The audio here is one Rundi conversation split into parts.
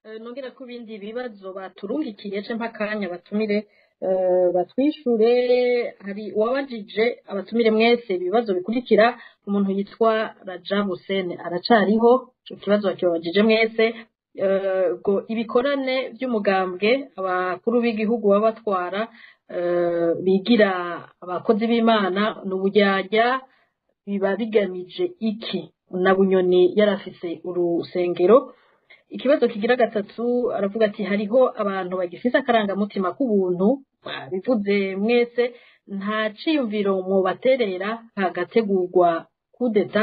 Nongera ku bindi bibazo baturungikiye ce mpakanya batumire batwishure. Hari uwabajije abatumire mwese ibibazo bikurikira, umuntu yitwa Rajab Hussein aracariho, ico kibazo bakibabajije mwese ngo ibikorane by'umugambwe abakuru b'igihugu baba batwara bigira abakozi b'Imana n'uburyarya biba bigamije iki? Na Bunyoni yarafise urusengero. Ikibazo kigira gatatu aravuga ati hariho abantu bagifise akarangamutima k'ubuntu, bivuze mwese, nta ciyumviro mwobaterera hagategurwa kudeta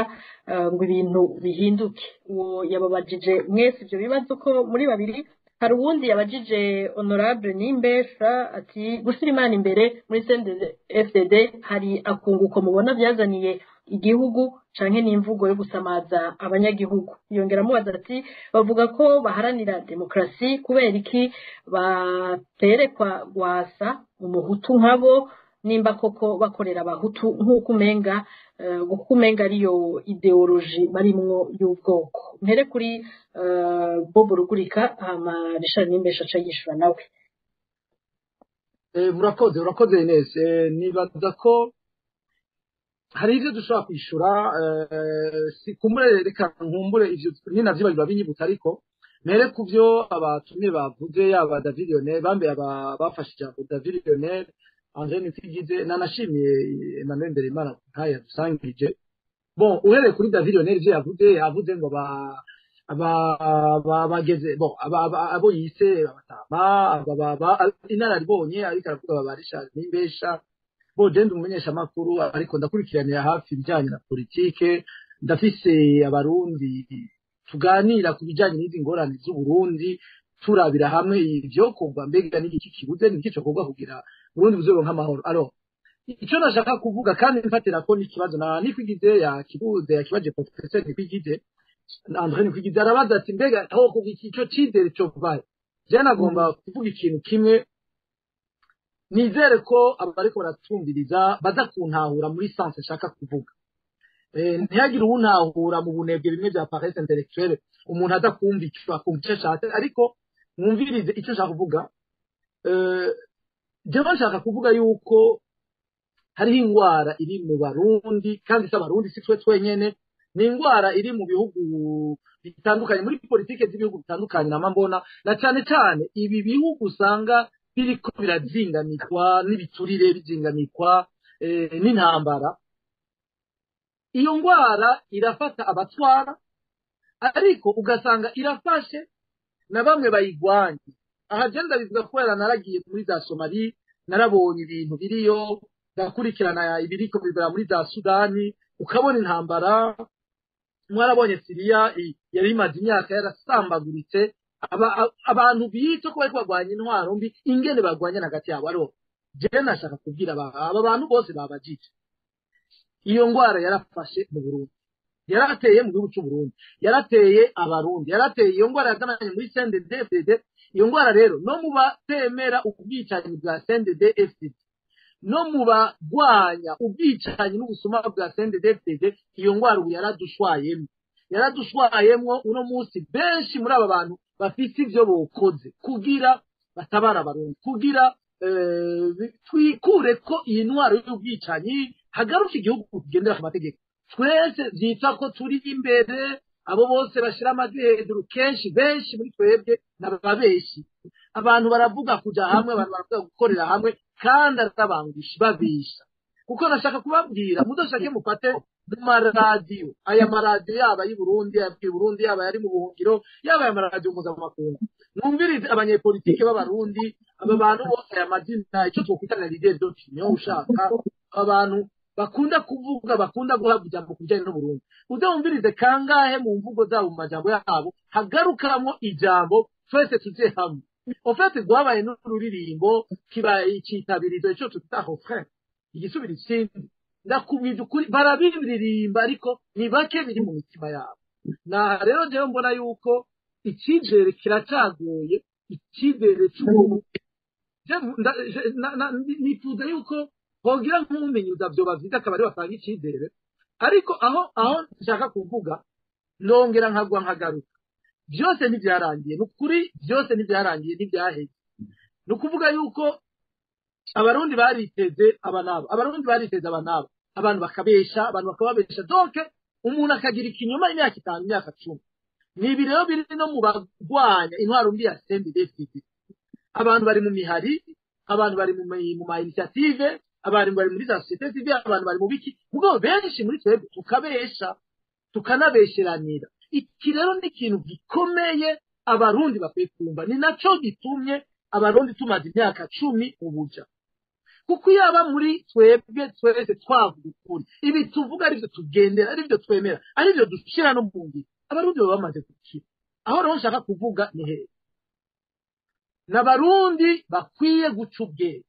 ngo ibintu bihinduke? Uwo yababajije mwese ivyo bibazo ko muri babiri. Hari uwundi yabajije honorable Nimbesha ati gushira Imana imbere muri CNDD-FDD hari akunguko mubona byazaniye igihugu canke n'imvugo yo gusamaza abanyagihugu? Yongera amubaza ati bavuga ko baharanira demokarasi, kubera iki baterekwa gwasa umuhutu nkabo nimba koko bakorera abahutu nk'uko umenga kuko umenga ariyo idéologie barimwo y'ubwoko? Mpere kuri Bob Rugurika, hama Richard Nimbesha aca yishura nawe. Urakoze, urakoze Ines. Nibaza ko hari ivyo dushobora kwishura si kumbure, reka nkumbure ivyo nyine navyo biba binyibutsa, ariko mere ku byo abatumye bavuze, yaba David Lionel bambe aba bafashe ijambo, David Lionel, Angèle Nikwigize, nanashimiye Emmanuel Nderimana nkaya dusangije. Bon, uhereye kuri David Lionel, ivyo yavuze, yavuze ngo ba bageze bon abo yise abatama aba inararibonye, ariko aravuga aba Richard Nimbesha. Bo je ndi umumenyeshamakuru, ariko ndakurikiranira hafi ibijyanye na politike, ndafise abarundi tuganira ku bijyanye n'izi ngorane z'Uburundi, turabira hamwe ivyokorwa, mbega n'igiki kibuze, n'igiki cokorwa kugira Burundi buzoronka amahoro. Alors, icyo nashaka kuvuga kandi mfatira ko n'ikibazo na Nikwigize yakibuze, yakibaje professeur Nikwigize, André Nikwigize, arabaza ati mbega aho kuva iki ico cizere covaye? Je nagomba kuvuga ikintu kimwe, nizere ko abariko baratumviriza baza kuntahura muri sens nshaka kuvuga. Ntihagire uwuntahura mu bunebwe bimwe bya paresse intellectuelle, umuntu aza kumva icyo akumva icyo ashatse, ariko mwumvirize icyo nshaka kuvuga. Jewe nshaka kuvuga yuko hariho ingwara iri mu Barundi, kandi si Abarundi, si twe twenyene, ni ingwara iri mu bihugu bitandukanye, muri politike z'ibihugu bitandukanye. Nama mbona na cane cane ibi bihugu usanga biriko birazingamikwa n'ibiturire, bizingamikwa n'intambara. Iyo ngwara irafata abatwara, ariko ugasanga irafashe na bamwe bayigwanye. Aha je ndabivuga kubera naragiye muri za Somali, narabonye ibintu biriyo, ndakurikirana ibiriko bibera muri za Sudani, ukabona intambara. Mwarabonye Siriya yari imaze imyaka yarasambaguritse, abantu bita ko bariko bagwanya intwaro mbi, ingene bagwanya hagati yabo. Aro je nashaka kubwira aba bantu bose babajije, iyo ngwara yarafashe mu Burundi, yarateye mu gihugu cy'u Burundi, yarateye Abarundi, yarateye iyo ngwara yazananye muri CNDD-FDD. Iyo ngwara rero no mu batemera ubwicanyi bwa CNDD-FDD, no mu bagwanya ubwicanyi n'ubusuma bwa CNDD-FDD, iyo ngwara ubu yaradushwayemo, yaradushwayemwo. Uno munsi benshi muri aba bantu bafise ivyo bokoze kugira batabara Abarundi, kugira twikure ko iyi ntwaro y'ubwicanyi, hagaruke igihugu kigendera ku mategeko, twese vyitwa ko turi imbere, abo bose bashira amajwi hejuru, kenshi benshi muri twebwe n'ababeshi. Abantu baravuga kuja hamwe, abantu baravuga gukorera hamwe, kandi arabangushi babisha. Kuko nashaka kubabwira, mudoshake mufate mu maradiyo, aya maradiyo yaba ay'i Burundi, yaba i Burundi, yaba yari mu buhungiro, yaba aya maradiyo mpuzamakungu, mwumvirize abanyepolitike b'Abarundi, aba bantu bose, aya mazina, icyo twokwita na leader d'opinion ushaka, aba bantu bakunda kuvuga, bakunda guhabwa ijambo ku bijyanye n'Uburundi, uze wumvirize kangahe mu mvugo zabo, mu majambo yabo, hagarukamwo ijambo "twese tuje hamwe". En fait rwabaye n'ururirimbo, kibaye icitabirizo, ico twita refrain, igisubira ikindi. Ndakubwira ukuri, barabiririmba ariko ni bake biri mu mitima yabo. Na rero jewe mbona yuko icyizere kiracagoye, icyizere cy'ubu nifuza yuko hogira nk'umumenyuza vyoba vyiza, akaba ari batanga icyizere. Ariko aho nshaka kuvuga, nongera nkagwa nkagaruka. Byose ntibyarangiye, ni ukuri, byose ntibyarangiye, ntibyaheze. Ni ukuvuga yuko Abarundi bariteze aba n'aba, Abarundi bariteze aba n'aba, abantu bakabesha, abantu bakababesha. Donc umuntu akagira ikinyoma imyaka 5, imyaka 10. Ni ibi rero biri no mu bagwanya intwaro mbi ya CNDD-FDD. Abantu bari mu mihari, abantu bari mu ma initiative, abantu bari muri za société civile, abantu bari mu biki, mugabo benshi muri twebwe tukabesha, tukanabesheranira. Iki rero ni ikintu gikomeye Abarundi bakwiye kumva. Ni naco gitumye Abarundi tumaze imyaka 10 ubuja, kuko iyo aba muri twebwe twese twavuga ukuri, ibi tuvuga arivyo tugendera, arivyo twemera, arivyo dushira no mu ngiro, Abarundi baba bamaze gukira. Aho rero nshaka kuvuga ni hehe? N'Abarundi bakwiye guca ubwenge.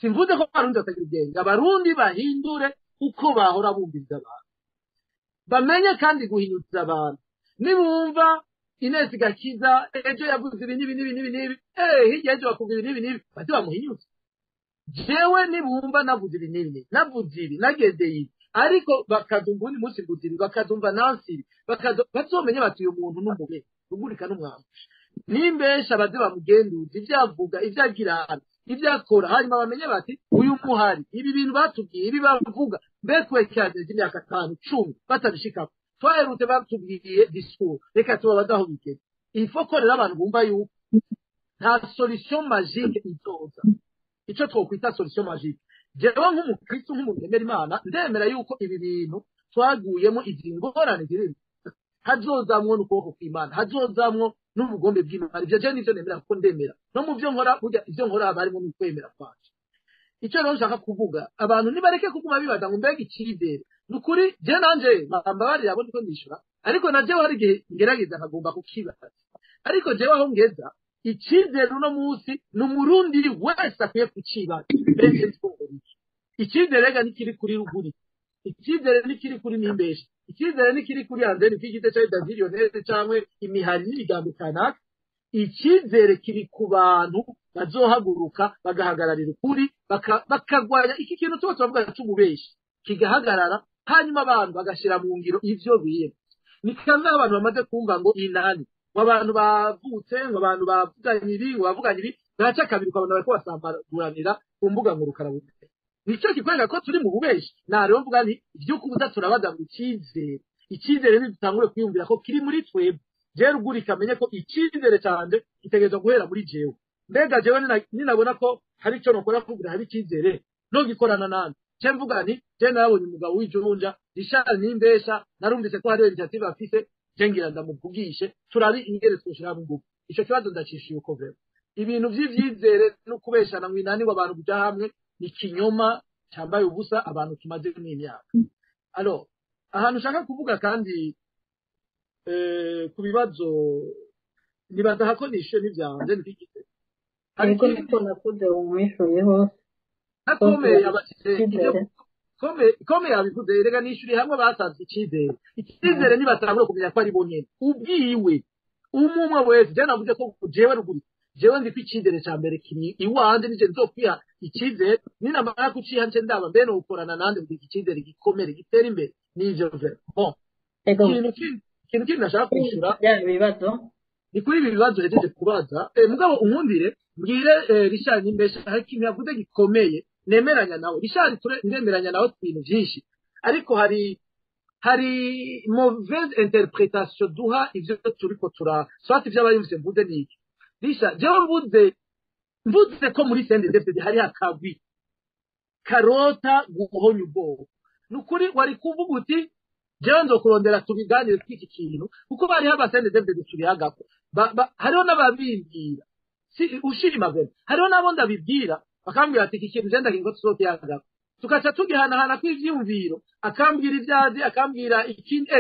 Simvuze ko Abarundi batagira ubwenge. Abarundi bahindure uko bahora bumviriza abantu, bamenye kandi guhinyuza abantu. Nibumva Inesi Gakiza ejo yavuze ibi n'ibi n'ibi n'ibi n'ibi, hirya ejo bakuvuga ibi n'ibi n'ibi, baze bamuhinyuze. Jewe nibumva navuze ibi n'ibi, navuze ibi, nagendeye ibi, ariko bakazumva undi munsi mvuze ibi, bakazumva nansi ibi, bazomenye bati uyu muntu n'umube rugurika n'umwambi nimbesha, baze bamugenduze ibyo avuga, ibyo agirana, ibyo akora, hanyuma bamenye bati uyu muhari, ibi bintu batubwiye, ibi bavuga, mbe twekirageze imyaka 5, 10 batabishikako. Twaherutse batubwiye discours, reka tubabaze aho bigeze. Il faut ko rero abantu bumva yuko nta solution magique izoza, ico twokwita solution magique. Jewe nk'umukristo, nk'umuntu yemera Imana, ndemera yuko ibi bintu twaguyemo, izi ngorane zirimo, hazozamwo n'ukuboko kw'Imana, hazozamwo n'ubugombe bw'Imana. Ivyo je nivyo nemera, kuko ndemera no mu vyo nkora. Burya ivyo nkora haba harimo n'ukwemera kwacu. Icyo rero nshaka kuvuga, abantu nibareke kuguma bibaza ngo mbega icizere. Ni ukuri, je nanje bambabarira abo ndiko ndishura, ariko na jewe hari igihe ngerageza nkagomba kukibaza. Ariko jewe aho ngeza icizere uno munsi, ni Umurundi wese akwiye kucibaza: mbese icizere rega nikiri kuri ruguri, icizere nikiri kuri nimbeshi, icizere nikiri kuri Andeni kw'igite ca David cyangwa imihari n'imigambi kanaka? Icizere kiri ku bantu bazohaguruka bagahagararira ukuri, bakagwanya iki kintu tuba turavuga cy'ububeshi kigahagarara, hanyuma abantu bagashira mu ngiro ivyo bintu. Ni kangahe abantu bamaze kumva ngo inani, ngo abantu bavutse, ngo abantu bavuganye ibi, ngo bavuganye ibi, bwaca kabiri ukabona bariko basambaguranira ku mbuga ngurukanabumenyi? Nicyo kikwereka ko turi mu bubeshi. Na rero mvuga nti ivy'ukubuza turabaza ngo icizere, icizere nidutangure kwiyumvira ko kiri muri twebwe. Jewe rugurika amenye ko icizere canje gitegerezwa guhera muri jewe. Mbega jewe ninabona ko hari ico nokora kugira hari icizere, nogikorana nande? Je mvuga nti je narabonye umugabo w'ijunja Richard Nimbesha, narumvise ko hariyo initiative afise, je ngira ndamuvugishe turabi ingere twoshira mu ngufu. Ico kibazo ndacishiye uko. Vraiment, ibintu vy'ivyizere no kubeshana ngo inani, ngo abantu kuja hamwe, ni kinyoma cyambaye ubusa abantu tumaze n'imyaka. Alors ahantu ushaka kuvuga kandi ku bibazo, nibaza ko nishe n'ivyanze ntikigize. Hari Yego, niko nakuze umwishuye hose. Nakome abashyize kome yabivuze. Rega nishuriye hamwe basanze icizere. Icizere nibatangure kumenya ko ari bo nyene ubwiwe, umwe umwe wese. Je navuze ko jewe ruguru, jewe nzi ko icizere ca mbere kiri iwanje, nije nzokwiha icizere. Ninamara kuciha, nce ndaba mbe nokorana nande kugira icizere gikomere, gitera imbere. Nivyo vraiment. Bon, ikintu kindi nashaka kwishura bya bibazo. Ni kuri ibi bibazo hejeje kubaza. Mugabo unkundire mbwire Richard Nimbesha, hari ikintu yavuze gikomeye nemeranya nawe. Richard, ndemeranya nawe ku bintu byinshi, ariko hari mauvaise interprétation duha ivyo turiko tura soit ivyo abayumvise. Mvuze niki, Richard? Jewe mvuze ko muri CNDD-FDD hari akagwi karota guhonya ubwoko. Ni ukuri wari kuvuga uti jewe nzokurondera tubiganire tw'iki kintu, kuko bariho aba CNDD-FDD tubihagako. Hariho n'ababimbwira, si ushima vema, hariho n'abo ndabibwira bakambwira ati iki kintu je ndakingo tuzokihagako, tukaca tugihanahana kw'ivyiyumviro, akambwira ivyazi, akambwira ikindi,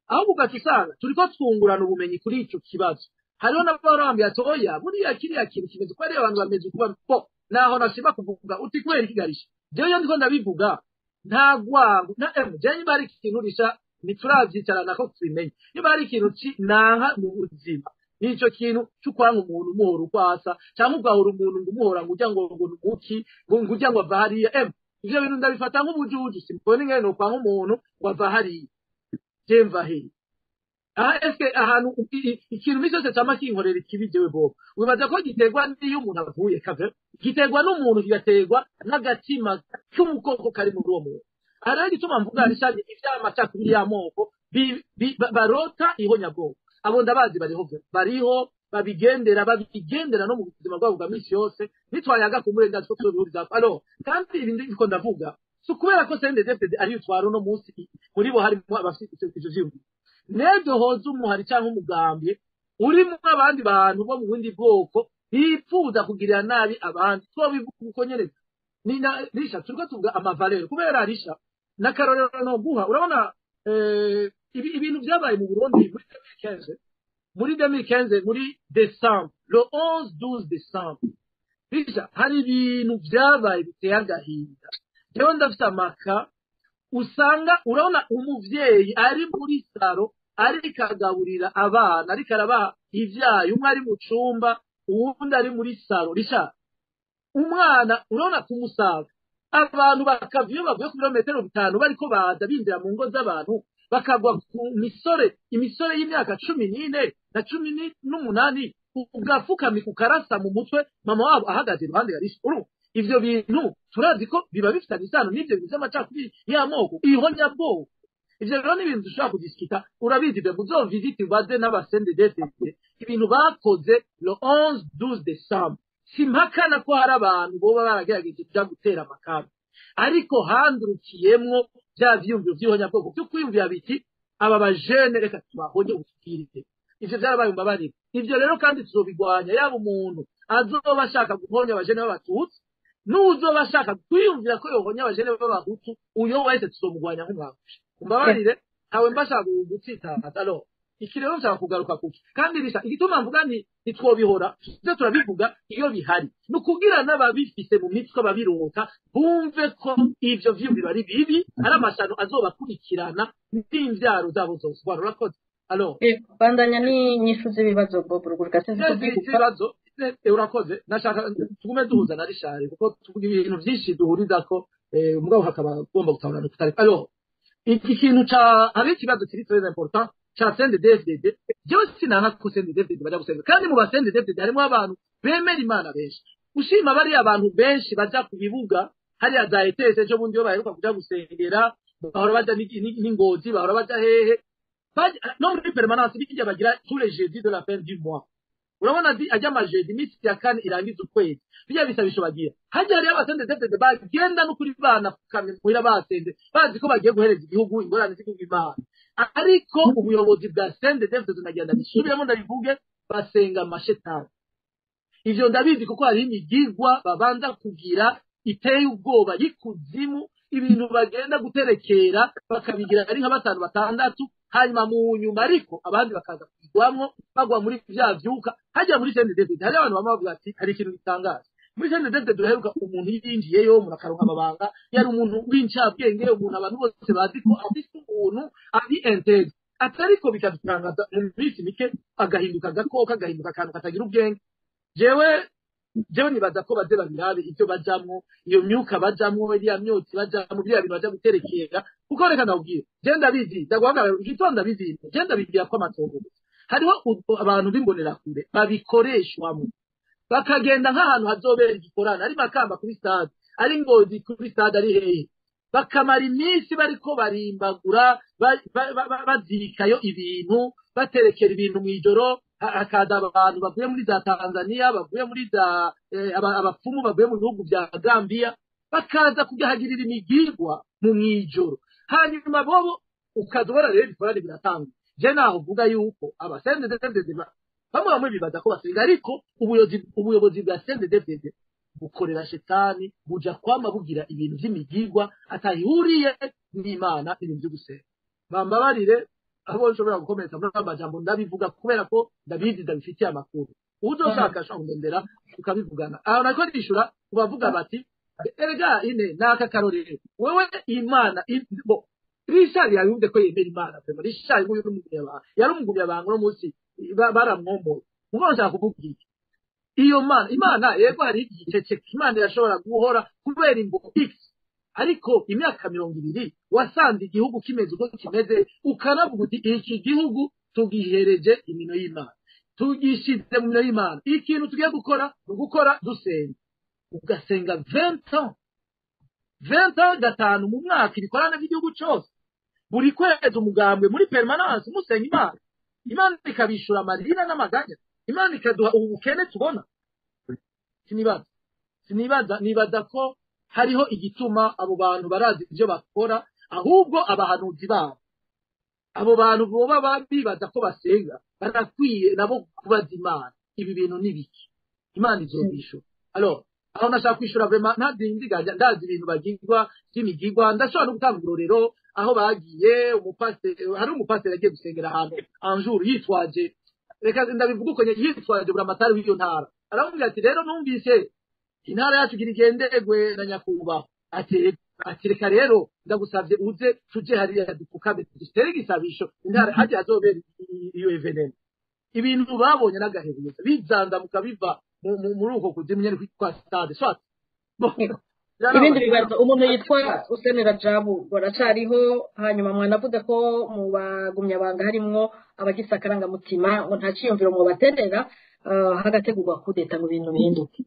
ahubwo ugaca usanga turiko twungurana ubumenyi kuri ico kibazo. Hariho n'abarambwira ati oya, buriya kiriya kintu kimeze uko, ari abantu bameze uko. Bo naho nashima kuvuga uti kubera ikigarisha, jewe iyo ndiko ndabivuga nta gwango nta jewe niba hari ikintu risha ntituravyicarana ko tubimenye, niba hari ikintu nanka mu buzima, nico kintu c'ukwanga umuntu umuhora uko asa, canke ugahora umuntu ngo umuhora ngo urya ngo nuki, ngo urya ngo ava hariya. Ivyo bintu ndabifata nk'ubujuju. Simbona ingene nokwanga umuntu ngo ava hariya, je mva hehe? Aha eske ahantu ikintu misi yose cama kinkorera ikibi jewe bobo, wibaza ko giterwa n'iyo umuntu avuye kave, giterwa n'umuntu, kigaterwa n'agatima k'umukoko kari muri uwo muntu. Aha rero igituma mvuga rishanye ivy'amacakubiri y'amoko barota ihonyabwoko, abo ndabazi bariho, bariho babigendera no mu buzima bwabo bwa misi yose, nitwayaga ku murenganzira ko tubihuriza. Alors kandi ibi ndiko ndavuga si ukubera ko CNDD-FDD ariyo utwara uno munsi, muri bo harimo abafite ivyo vyiyumviro. N'ejo hoza umuhari canke umugambi urimwo abandi bantu bo mu bundi bwoko bipfuza kugirira nabi abandi, twobivuga uko nyene. Ni na risha turiko tuvuga amavaleur, kubera risha n'akarorero no guha. Urabona ibintu vyabaye mu Burundi muri 2015, muri 2015 muri décembre, le 11 12 décembre, risha hari ibintu vyabaye biteye agahinda. Jewe ndafise amaka usanga urabona umuvyeyi ari muri saro ariko agaburira abana, ariko arabaha ivyayi, umwe ari mu cumba uwundi ari muri saro. Risha umwana urabona kumusaga, abantu bakava iyo bavuye ku birometero 5 bariko baza binjira mu ngo z'abantu, bakagwa ku misore, imisore y'imyaka 14 na 18, ugafukamika ukarasa mu mutwe mama wabo ahagaze iruhande ya Risha. Ivyo bintu turazi ko biba bifitanye isano n'ivyo bintu vy'amacakubiri y'amoko, ihonyabwoko. Ivyo rero ni ibintu dushobora kudiskita. Urabizi ibyo, muzovisite ubaze n'aba CNDD-FDD ibintu bakoze le 11 12 décembre. Simpakana ko hari abantu boba baragerageje kuja gutera amakambi, ariko handurukiyemwo vya vyiyumviro vy'ihonyabwoko vyo kwiyumvira biti aba bajene reka tubahonye ubutwirire. Ivyo vyarabaye, umbabarire. Ivyo rero kandi tuzobigwanya, yaba umuntu azoba ashaka guhonya abajene b'abatutsi n'uzoba ashaka kwiyumvira ko yohonya abajene b'abahutu, uyo wese tuzomugwanya nk'umwambushi. Umbabarire, ntawe mbashaka gutsitaza. Alors iki rero nshaka kugaruka kuki kandi bisha igituma mvuga nti ntitwobihora, tuze turabivuga iyo bihari, ni ukugira n'ababifise mu mitwe babirota bumve ko ivyo vyiyumviro ari bibi, ari amashano azobakurikirana n'imvyaro zabo zose. Wari urakoze. Alors bandanya n'inyishu z'ibibazo, Bob Rugurika, sinzi ko ibibazo. Urakoze. Nashaka tugume duhuza na Richard kuko tuvuga ibintu vyinshi duhurizako, mugabo hakaba ugomba gutahurana kutari. Alors iki kintu ca hari ikibazo kiri très important ca CNDD-FDD. Jewe sinanka ko CNDD-FDD baja gusenga, kandi mu ba CNDD-FDD harimo abantu bemera Imana benshi. Ushima bariya abantu benshi baja ku bibuga hariya za ETS, ejo bundi iyo baheruka kuja gusengera, bahora baja n'Ingozi, bahora baja hehe, no muri permanence bijya bagira tous les jeudis de la fin du mois. Urabona ajya amajeudi, iminsi ya kane irangiza ukwezi, bijya bisabisho bagira hajya hariyo aba CNDD-FDD bagenda no kuri bana muhira basenze, bazi ko bagiye guhereza igihugu ingorane z'igihugu Imana. Ariko ubuyobozi bwa CNDD-FDD, nagenda bisubiremo ndabivuge, basenga amashetani. Ivyo ndabizi kuko hariho imigigwa babanza kugira iteye ubwoba y'ikuzimu, ibintu bagenda guterekera bakabigira ari nka batanu batandatu, hanyuma mu nyuma ariko abandi bakaza kugwamwo, bagwa muri vya vyuka. Hajya muri CNDD-FDD hari abantu bamwe bavuga ati hari ikintu gitangaje muri CNDD-FDD duheruka, umuntu yinjiyeyo, umuntu akaronka amabanga, yari umuntu w'incabwenge, umuntu abantu bose bazi ko afise umuntu ari intègre, atariko bikadutangaza mu minsi mike agahinduka agakoko, agahinduka akantu katagira ubwenge. Jewe nibaza ko baze babirabe ivyo bajamwo, iyo myuka bajamwo, iriya myotsi bajamwo, biriya bintu baja guterekera, kuko reka ndakubwira, je ndabizi, ndaguhagarara igitondo, ndabizi, je ndabigira ko amatongo gusa hariho abantu b'imbonerakure babikoreshwamo, bakagenda nk'ahantu hazobera igikorana, ari Makamba kuri stade, ari Ngozi kuri stade, ari hehe, bakamara iminsi bariko barimbagura, bazirikayo ibintu, baterekera ibintu mw'ijoro, hakaza abantu bavuye muri za Tanzania, bavuye muri za abapfumu bavuye mu bihugu vya Gambia, bakaza kugahagirira imigirwa mu mw'ijoro. Hanyuma bobo ukaza ubona rero ibikorane biratangwa. Je naho uvuga yuko aba CNDD-FDD bamwe bamwe bibaza ko basenga, ariko ubuyobozi bwa CNDD-FDD bukorera shetani, buja kwama bugira ibintu vy'imigirwa atahihuriye n'Imana, ibintu vyo gusenga. Bambabarire abo nshobora gukomeretsa muri aya majambo, ndabivuga kubera ko ndabizi, ndabifitiye amakuru. Uzoshaka ashobora kundondera tukabivugana. Aho nariko ndishura kubavuga bati erega ine naka karorero wewe Imana bo Richard yabivuze ko yemera Imana pe. Richard nguyu n'umugumyabanga, yari umugumyabanga, uno munsi baramwomboye. Ubwo nshaka kuvuga iki? Iyo mana, Imana yego hari igiceceka, Imana irashobora guhora kubera imbo x, ariko imyaka 20 wasanze igihugu kimeze uko kimeze, ukanavuga uti iki gihugu Tugihereje imino y'Imana, tugishize mu mino y'Imana. Ikintu tugiye gukora ni ugukora dusenga. Ugasenga 20 ans, 20 ans, gatanu mu mwaka, ibikorane by'igihugu cyose, buri kwezi umugambwe muri permanence musenga Imana, Imana ikabishura amarira n'amaganya, Imana ikaduha ubu bukene tubona. Sinibaza, nibaza ko hariho igituma abo bantu barazi ibyo bakora. Ahubwo abahanuzi babo, abo bantu boba bibaza ko basenga, barakwiye nabo kubaza Imana: ibi bintu ni biki? Imana izobishura. Alors aho nashaka kwishura, vraiment ntadindiganya, ndazi ibintu bagirwa by'imigigwa. Ndashobora no gutanga urorero aho bagiye umupasiteri, hari umupasiteri yagiye gusengera ahantu un jour yitwaje, reka ndabivuga uko nyene, yitwaje buramatari w'iyo ntara. Aramubwira ati: "Rero numvise intara yacu igira igendegwe na nyakubahwa." Ati: "Reka rero ndagusavye uze tuje hariya dupfukame, dutere igisabisho intara hajya hazobera iyo événement." Ibintu babonye n'agahebuzo bizandamuka biva muri uko kuzimu nyene kwa stade soit. Bon, Ibindi bibazo, umuntu yitwa Useni Rajabu baracariho. Hanyuma mwanavuze ko mu bagumyabanga harimwo abagise akarangamutima, ngo nta ciyumviro mwobaterera hagategurwa kudeta mu bintu bihinduke?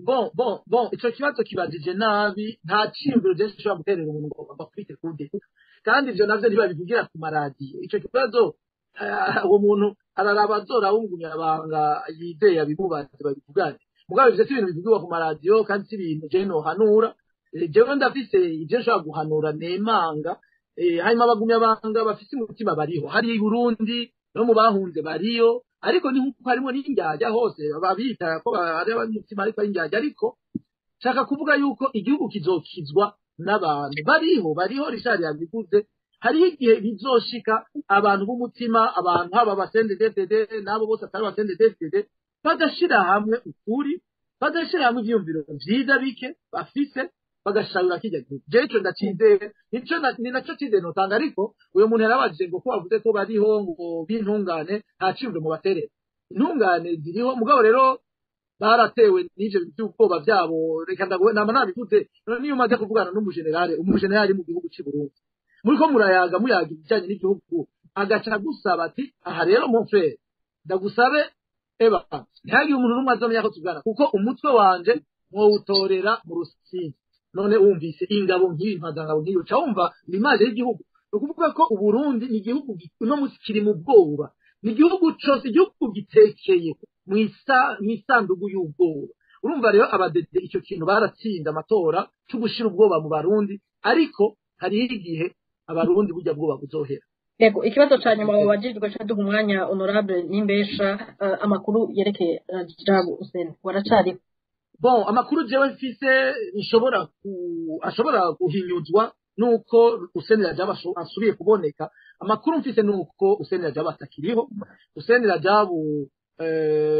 Bon, ico kibazo kibajije nabi. Nta ciyumviro je nshobora guterera umuntu ngo bakubite kudeta, kandi ivyo navyo ntibabivugira ku maradiyo. Ico kibazo uwo muntu araraba azora wumugumyabanga yizeye abimubaze, babivugane. Mugabo ivyo si ibintu bivugirwa ku maradiyo, kandi si ibintu je nohanura. Jewe ndafise ivyo nshobora guhanura nemanga. Hanyuma abagumyabanga bafise umutima bariho, hari i Burundi no mu bahunze bariyo, ariko ni nkuko harimo n'indyarya hose, babita ko ari abanyumutima ariko ari indyarya. Ariko nshaka kuvuga yuko igihugu kizokizwa n'abantu bariho. Bariho, Richard yabivuze, hariho igihe bizoshika abantu b'umutima, abantu haba aba CNDD-FDD n'abo bose atari aba CNDD-FDD, bagashira hamwe ukuri, bagashira hamwe ivyiyumviro vyiza bike bafise, bagasharura kirya gihugu. Jewe ico ndacizeye, nico ni naco cizere notanga. Ariko uyo muntu yarabajije ngo ko bavuze ko bariho, ngo b'intungane, nta ciyumviro mubaterera? Intungane ziriho, mugabo rero baratewe n'ivyo bintu by'ubwoba vyabo. Reka ndaguhe, nama nabivuze none, niyo umaze kuvugana n'umujenerale, umujenerali mu gihugu c'i Burundi, muriko murayaga, muyaga ibijanye n'igihugu, agaca agusaba ati: "Aha rero mon frère, ndagusabe eba ntihagire umuntu n'umwe azomenya ko tuvugana, kuko umutwe wanje mwowutorera mu Rusizi." None wumvise ingabo nk'iyi, impazangabo nk'iyi, uca wumva l'image y'igihugu. Ni ukuvuga ko Uburundi ni igihugu uno munsi kiri mu bwoba, ni igihugu cose, igihugu gitekeye mw'isandugu y'ubwoba. Urumva rero abadede icyo kintu baratsinda amatora cyo gushira ubwoba mu Barundi, ariko hariho igihe Abarundi burya bwoba buzohera. Yego, ikibazo ca nyuma wabajijwe ca duha umwanya honorable Nimbesha, amakuru yerekeye Rajabu Hussein waracariho? Bon, amakuru jewe mfise nshobora ku ashobora guhinyuzwa nuko Hussein Rajabu asubiye kuboneka. Amakuru mfise nuko Hussein Rajabu atakiriho. Hussein Rajabu,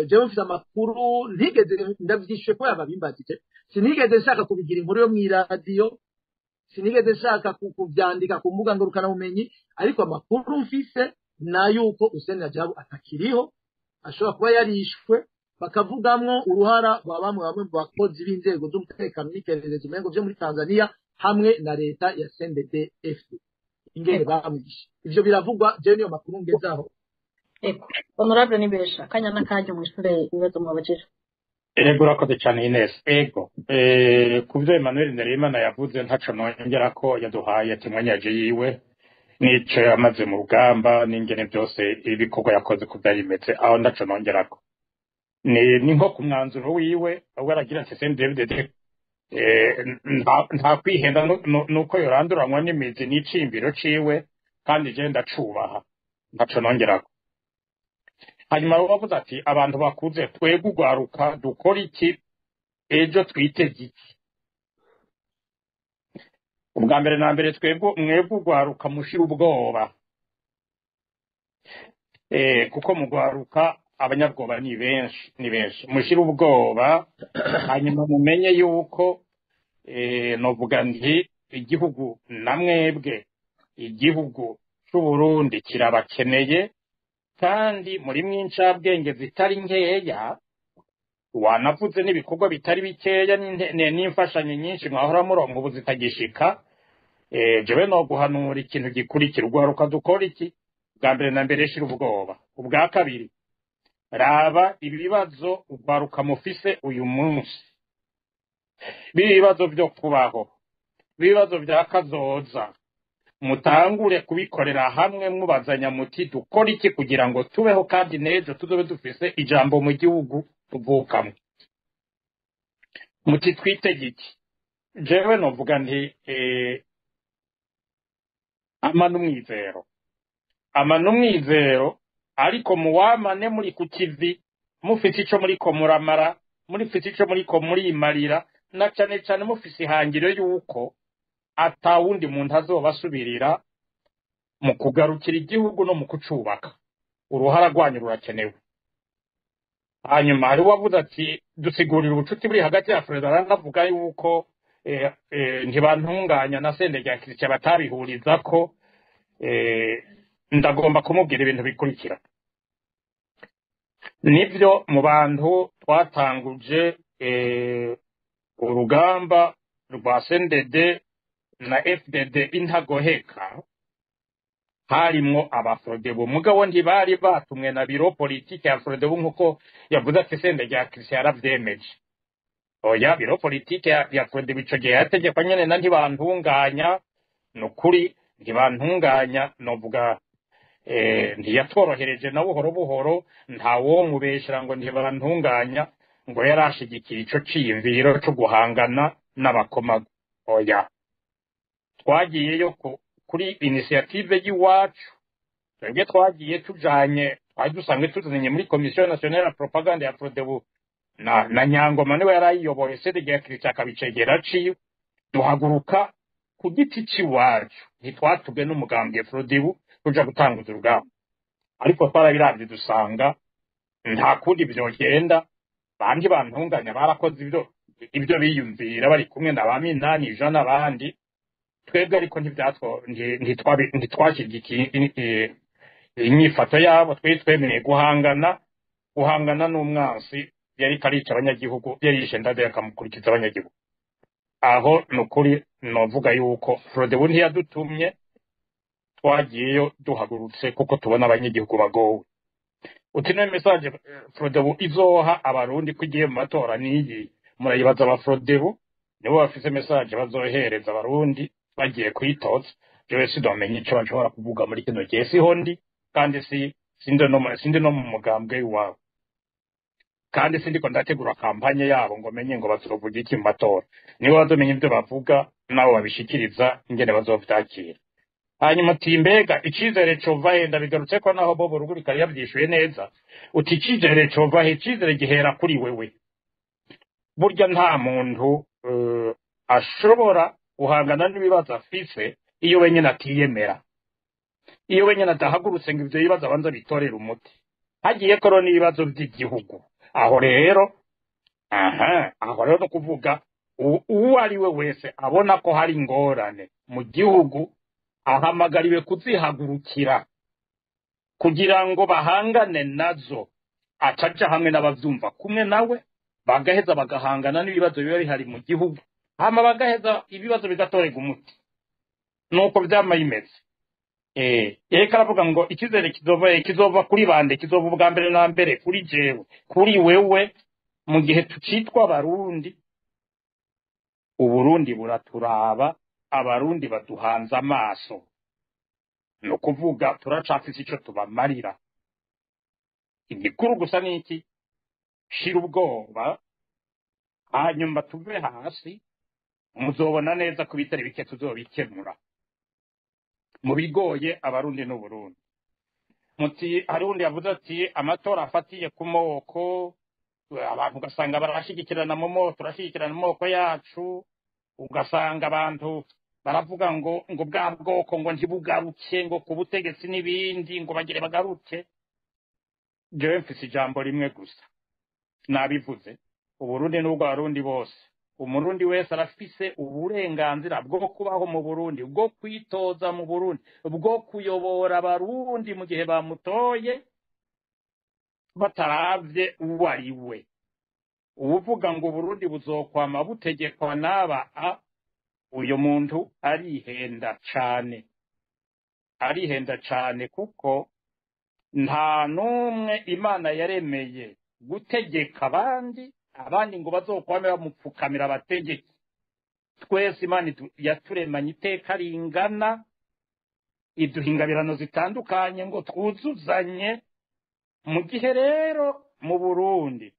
jewe mfise amakuru, ntigeze ndavyishuye ko yababimbajije, sinigeze nshaka kubigira inkuru yo mw'iradiyo, sinigeze nshaka kuvyandika ku mbuga ngurukanabumenyi, ariko amakuru mfise na yuko Hussein Rajabu atakiriho, ashobora kuba yarishwe, bakavugamwo uruhara rwa bamwe bamwe mu bakozi b'inzego z'umutekano n'iperereza umengo vyo muri Tanzania hamwe na leta ya CNDD FDD, ingene bamwishe. Ivyo biravugwa, jewe niyo makuru ngezaho. Ego, honorable Nimbesha, akanya n'akanya mwishure ibibazo mwabajije. Ego, urakoze cyane Ines. Ego, ku byo Emmanuel Ndereyimana yavuze ntaco nongera ko yaduhaye timwanyaje yiwe n'ico yamaze mu rugamba n'ingene byose ibikorwa yakoze ko byari bimeze, aho ndaco nongerako. Ni nko ku mwanzuro wiwe we aragira ati CNDD-FDD nta kwihenda nuko yoranduranwa n'imizi n'icimbiro ciwe, kandi je ndacubaha, ntaco nongerako. Hanyuma wavuze ati abantu bakuze, twebwe ugwaruka dukora iki, ejo twiteze iki? Ubwa mbere na mbere, twebwe, mwebwe ugwaruka, mushira ubwoba, kuko mu gwaruka abanyabwoba ni benshi, ni benshi. Mushira ubwoba, hanyuma mumenye yuko novuga nti igihugu na mwebwe, igihugu c'Uburundi kirabakeneye, kandi muri mwincabwenge zitari nkeya. Wanavuze n'ibikorwa bitari bikeya n'imfashanyo nyinshi mwahora muronka ubu zitagishika. Jewe no guhanura ikintu gikurikira: urwaruka dukora iki? Bwa mbere na mbere, shira ubwoba. Ubwa kabiri, raba ibibazo urwaruka mufise uyu munsi, bibazo byo kubaho, ibibazo bya kazoza, mutangure kubikorera hamwe, mubazanya muti: "Dukora iki kugira ngo tubeho kandi n'ejo tuzobe dufise ijambo mu gihugu tuvukamo?" Muti: "Twitege iki?" Jewe novuga nti ama n'umwizero, ama n'umwizero, ariko muwamane muri ku kivi, mufise ico muriko muramara, mufise ico muriko murimarira, na cane cane mufise ihangiro yuko atawundi muntu azobasubirira mu kugarukira igihugu no mu kucubaka. Uruhara rwanyu rurakenewe. Hanyuma hari uwavuze ati: "Dusigurira ubucuti buri hagati ya Freda." Aranavuga yuko Ntibantunganya na Sendege Christian batabihurizako. Ndagomba kumubwira ibintu bikurikira. Nibyo, mu bantu twatanguje urugamba rwa CNDD na FDD intagoheka harimwo abafrodebu, mugabo ntibari batumwe na bureau politique ya Frodebu, nkuko yavuze ati Sendege ya Christian yaravyemeje. Oya, bureau politique ya Frodebu ico gihe yategekwa nyene na Ntibantunganya. Nukuri Ntibantunganya novuga ntiyatworohereje na buhoro buhoro. Ntawomubeshera ngo Ntibantunganya ngo yarashigikiye ico ciyumviro co guhangana n'abakomago. Oya, twagiyeyo kuri initiative y'iwacu. Twebwe twagiye tujanye, twari dusanzwe tuzanye muri Commission nationale ya propagande ya Frodebu na Nyangoma, niwe yarayiyoboye, Sendege Christian akabicegera ciwe. Duhaguruka ku giti c'iwacu, ntitwatubwe n'umugambwe Frodebu tuja gutanguza urugamba, ariko twarabiravye dusanga nta kundi vyogenda. Bandi bantunganya barakoze ibyo biyumvira bari kumwe na ba Minani Jean n'abandi. Twebwe ariko ntitwashyigikiye inyifato yabo. Twari twemereye guhangana n'umwansi yariko arica abanyagihugu, yarishe Ndadaye akamukurikiza abanyagihugu. Aho ni ukuri novuga yuko Frodebu ntiyadutumye, twagiyeyo duhagurutse kuko tubona abanyagihugu bagowe. Uti: "Niyo message Frodebu izoha abarundi ko igiye mu matora niyi?" Murayibaza aba Frodebu, nibo bafise message bazohereza abarundi bagiye kwitoza. Jewe sidomenya ico bashobora kuvuga muri kino gihe, siho ndi, kandi si sindi no mu mugambwe w'iwabo, kandi sindiko ndategura campagne yabo ngo menye ngo bazovuga iki mu matora. Nibo bazomenya ivyo bavuga, nabo babishikiriza ingene bazovyakira. Hanyuma uti: "Mbega icizere cova he?" Ndabigarutse ko naho Bobo Rugurika yavyishuye neza. Uti: "Icizere cova he?" Icizere gihera kuri wewe. Burya nta muntu ashobora guhangana n'ibibazo afise iyo wenyine atiyemera, iyo wenyine adahagurutse ngo ivyo bibazo abanza bitorere umuti. Hagiye ko rero n'ibibazo by'igihugu, aho rero, aha aho rero no kuvuga uwo ari we wese abona ko hari ingorane mu gihugu ahamagariwe kuzihagurukira kugira ngo bahangane nazo, acaja hamwe n'abavyumva kumwe nawe, bagaheza bagahangana n'ibibazo biba bihari mu gihugu, hama bagaheza ibibazo bigatorerwa umuti. Nuko vyama bimeze. Yariko aravuga ngo icyizere kizova he? Kizova kuri bande? Kizova ubwa mbere na mbere kuri jewe, kuri wewe. Mu gihe tucitwa abarundi, Uburundi buraturaba, abarundi baduhanze amaso, ni ukuvuga turacafise ico tubamarira. Igikuru gusa ni iki? Shira ubwoba, hanyuma tuve hasi, muzobona neza ko ibitari bike tuzobikemura mu bigoye abarundi n'Uburundi. Muti hari undi yavuze ati amatora afatiye ku moko, abantu ugasanga barashigikirana mu moko, turashigikirana mu moko yacu, ugasanga abantu baravuga ngo bwa bwoko ngo ntibugaruke ngo ku butegetsi n'ibindi, ngo bagire bagaruke. Jewe mfise ijambo rimwe gusa, nabivuze: Uburundi n'ubwo abarundi bose. Umurundi wese arafise uburenganzira bwo kubaho mu Burundi, bwo kwitoza mu Burundi, bwo kuyobora abarundi mu gihe bamutoye, bataravye uwo ari we. Uwuvuga ngo Uburundi buzokwama butegekwa n'aba a, uyo muntu arihenda cane, arihenda cane, kuko Nta n'umwe Imana yaremeye gutegeka abandi, abandi ngo bazokwame bamupfukamira abategeki. Twese Imana yaturemanye iteka ringana, iduha ingabirano zitandukanye ngo twuzuzanye. Mu gihe rero mu Burundi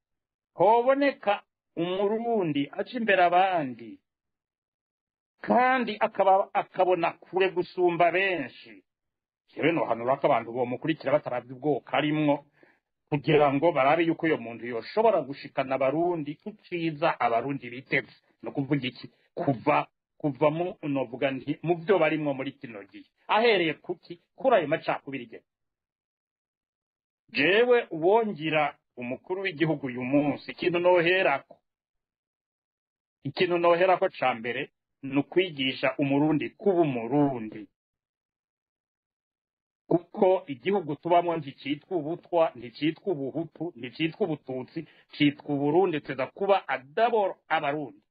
hoboneka Umurundi aca imbere abandi kandi akabona kure gusumba benshi, jewe nohanura ko abantu bomukurikira bataravye ubwoko arimwo, kugira ngo barabe yuko uyo muntu yoshobora gushikana Abarundi ku ciza Abarundi biteze. No kuvuga iki? Kuva mu, novuga nti, mu vyo barimwo muri kino gihe, ahereye kuki? Kuri ayo macakubiri. Jewe uwongira umukuru w'igihugu uyu munsi, ikintu noherako ca mbere ni ukwigisha Umurundi kuba Umurundi, kuko igihugu tubamwo nticitwa Ubutwa, nticitwa Ubuhutu, nticitwa Ubututsi, citwa Uburundi. Tuza kuba d'abord Abarundi.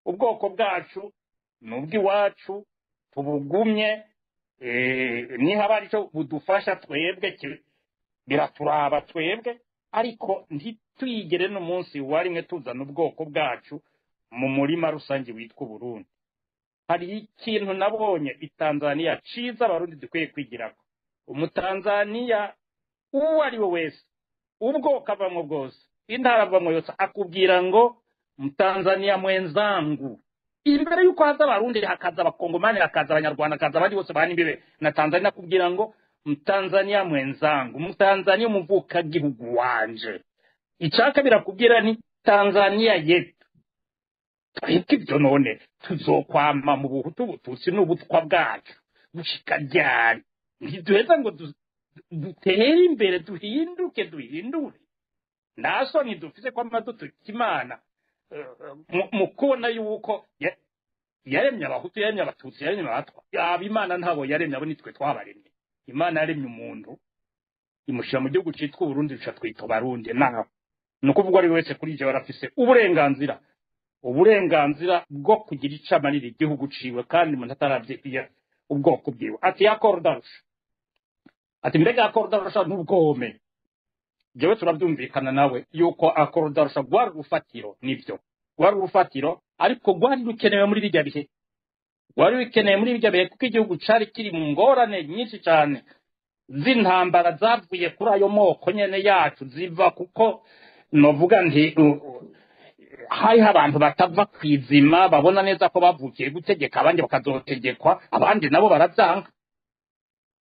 Ubwoko bwacu ni ubw'iwacu, tubugumye. Nihaba arico budufasha twebwe, biraturaba twebwe, ariko ntitwigere n'umunsi warimwe tuzana ubwoko bwacu mu murima rusange witwa Uburundi. Hari ikintu nabonye i Tanzania ciza Abarundi dukwiye kwigirako. Umutanzaniya uwo ari we wese, ubwoko avamwo bwose, intara avamwo yose, akubwira ngo "Mtanzania mwenzangu" imbere yuko haza Abarundi, hakaza Abakongomani, hakaza Abanyarwanda, hakaza abandi bose bahana imbibe na Tanzania. Akubwira ngo "Mtanzania mwenzangu", Umutanzania umuvukagihugu wanje. Icaka birakubwira ni "Tanzania yetu". Twebwe ibyo none tuzokwama mu Buhutu, Bututsi n'Ubutwa bwacu gushika ryari? Ntiduheza ngo dutere imbere, duhinduke, duhindure. Nta soni dufise ko amadutuka Imana mu kubona yuko yaremye Abahutu, yaremye Abatutsi, yaremye Abatwa. Yaba Imana ntabo yaremye, abo nitwe twabaremye. Imana yaremye umuntu, imushyira mu gihugu citwa Uburundi, duca twita Abarundi. Naho ni ukuvuga ari wese kuri ivyo barafise uburenganzira bwo kugira ico amarira igihugu ciwe, kandi umuntu ataravye ubwoko bwiwe. Ati accord d'Arusha, ati mbega accord d'Arusha n'ubwome? Jewe turabyumvikana nawe yuko accord d'Arusha rwari urufatiro. Nivyo, rwari urufatiro, ariko rwari rukenewe muri bijya bihe, rwari rukenewe muri bijya bihe, kuko igihugu cari kiri mu ngorane nyinshi cane z'intambara zavuye kuri ayo moko nyene yacu, ziva kuko, novuga nti, hariho abantu batava kwizima, babona neza ko bavukiye gutegeka abandi, bakazotegekwa, abandi nabo baravyanga.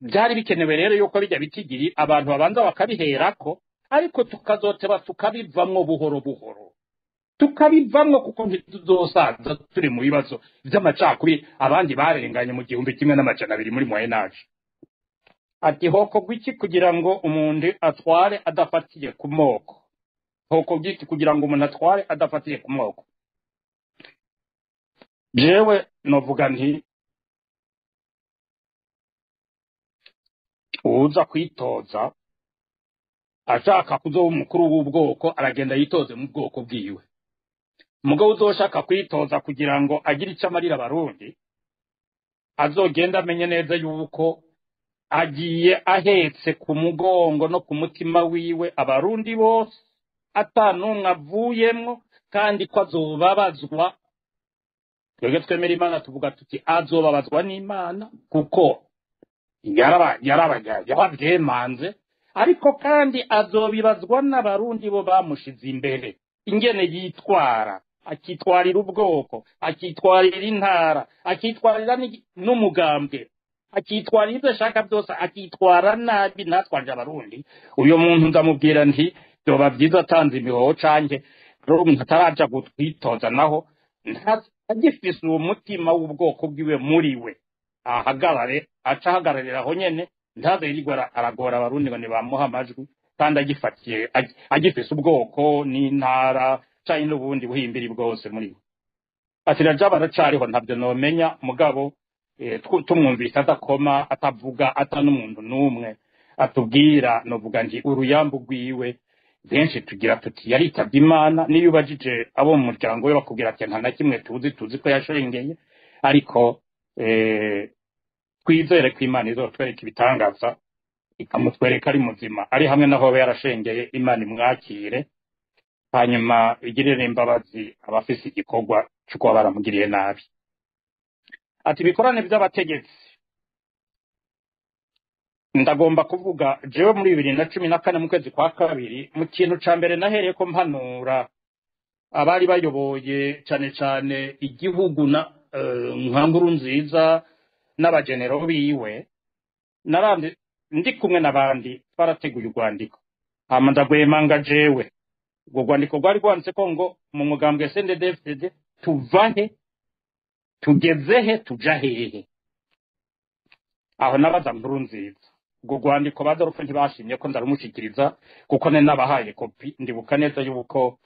Byari bikenewe rero yuko bijya bitigiri abantu babanza bakabiherako, ariko tukazoteba tukabivamwo buhoro buhoro, tukabivamwo, kuko ntituzosaza turi mu bibazo vy'amacakubiri abandi barenganye mu 1200 muri Moyen Âge. Ati hokorwa iki kugira ngo umuntu atware adafatiye ku moko? Hokorwa iki kugira ngo umuntu atware adafatiye ku moko? Jewe novuga nti uwuza kwitoza ashaka kuzoba umukuru w'ubwoko, aragenda yitoze mu bwoko bwiwe. Mugabo uzoshaka kwitoza kugira ngo agire icyo amarira Abarundi, azogenda amenye neza yuko agiye ahetse ku mugongo no ku mutima wiwe Abarundi bose, ata n'umwe avuyemwo, kandi ko azobabazwa. Twebwe twemera Imana tuvuga tuti azobabazwa n'Imana, kuko yarabyemanze, ariko kandi azobibazwa n'Abarundi bo bamushize imbere, ingene yitwara, akitwarira ubwoko, akitwarira intara, akitwarira n'umugambwe, akitwarira ibyo ashaka byose, akitwara nabi, ntatwarire Abarundi. Uyo muntu ndamubwira nti byoba byiza atanze imihoho, canke rero umuntu ataraja gutwitoza naho agifise uwo mutima w'ubwoko bwiwe muri we, ahagarare, aca ahagararira aho nyene, ntaze yirirwa aragora Abarundi ngo nibamuha amajwi, kandi agifatiye agifise ubwoko n'intara canke n'ubundi buhimbiri bwose muri we. Ati Rajab aracariho? Ntabyo nomenya, mugabo tumwumvise adakoma, atavuga, ata n'umuntu n'umwe atubwira, novuga nti uruyambu rwiwe, benshi tugira tuti yaritavye Imana. Niyo ubajije abo mu muryango we, bakubwira ati nta na kimwe tuzi, tuzi ko yashengeye. Ariko twizere ko Imana izotwereka ibitangaza. Ikamutwereka ari muzima, ari hamwe naho aba yarashengeye. Imana imwakire, hanyuma igirire imbabazi abafise igikorwa cyo kuba baramugiriye nabi. Ati ibikorane by'abategetsi, ndagomba kuvuga jewe muri 2014 mu kwezi kwa kabiri, mu kintu ca mbere nahereye ko mpanura abari bayoboye cane cane igihugu na nka Nkurunziza n'abagenero biwe, narandi ndi kumwe n'abandi twarateguye urwandiko, hama ndagwemanga jewe. Urwo rwandiko rwari rwanditse ko ngo mu mugambwe CNDD-FDD tuvahe, tugezehe, tuja hehe? Aho nabaza Nkurunziza. Urwo rwandiko badorupfe ntibashimye ko ndarumushikiriza, kuko ne nabahaye kopi. Ndibuka neza yuko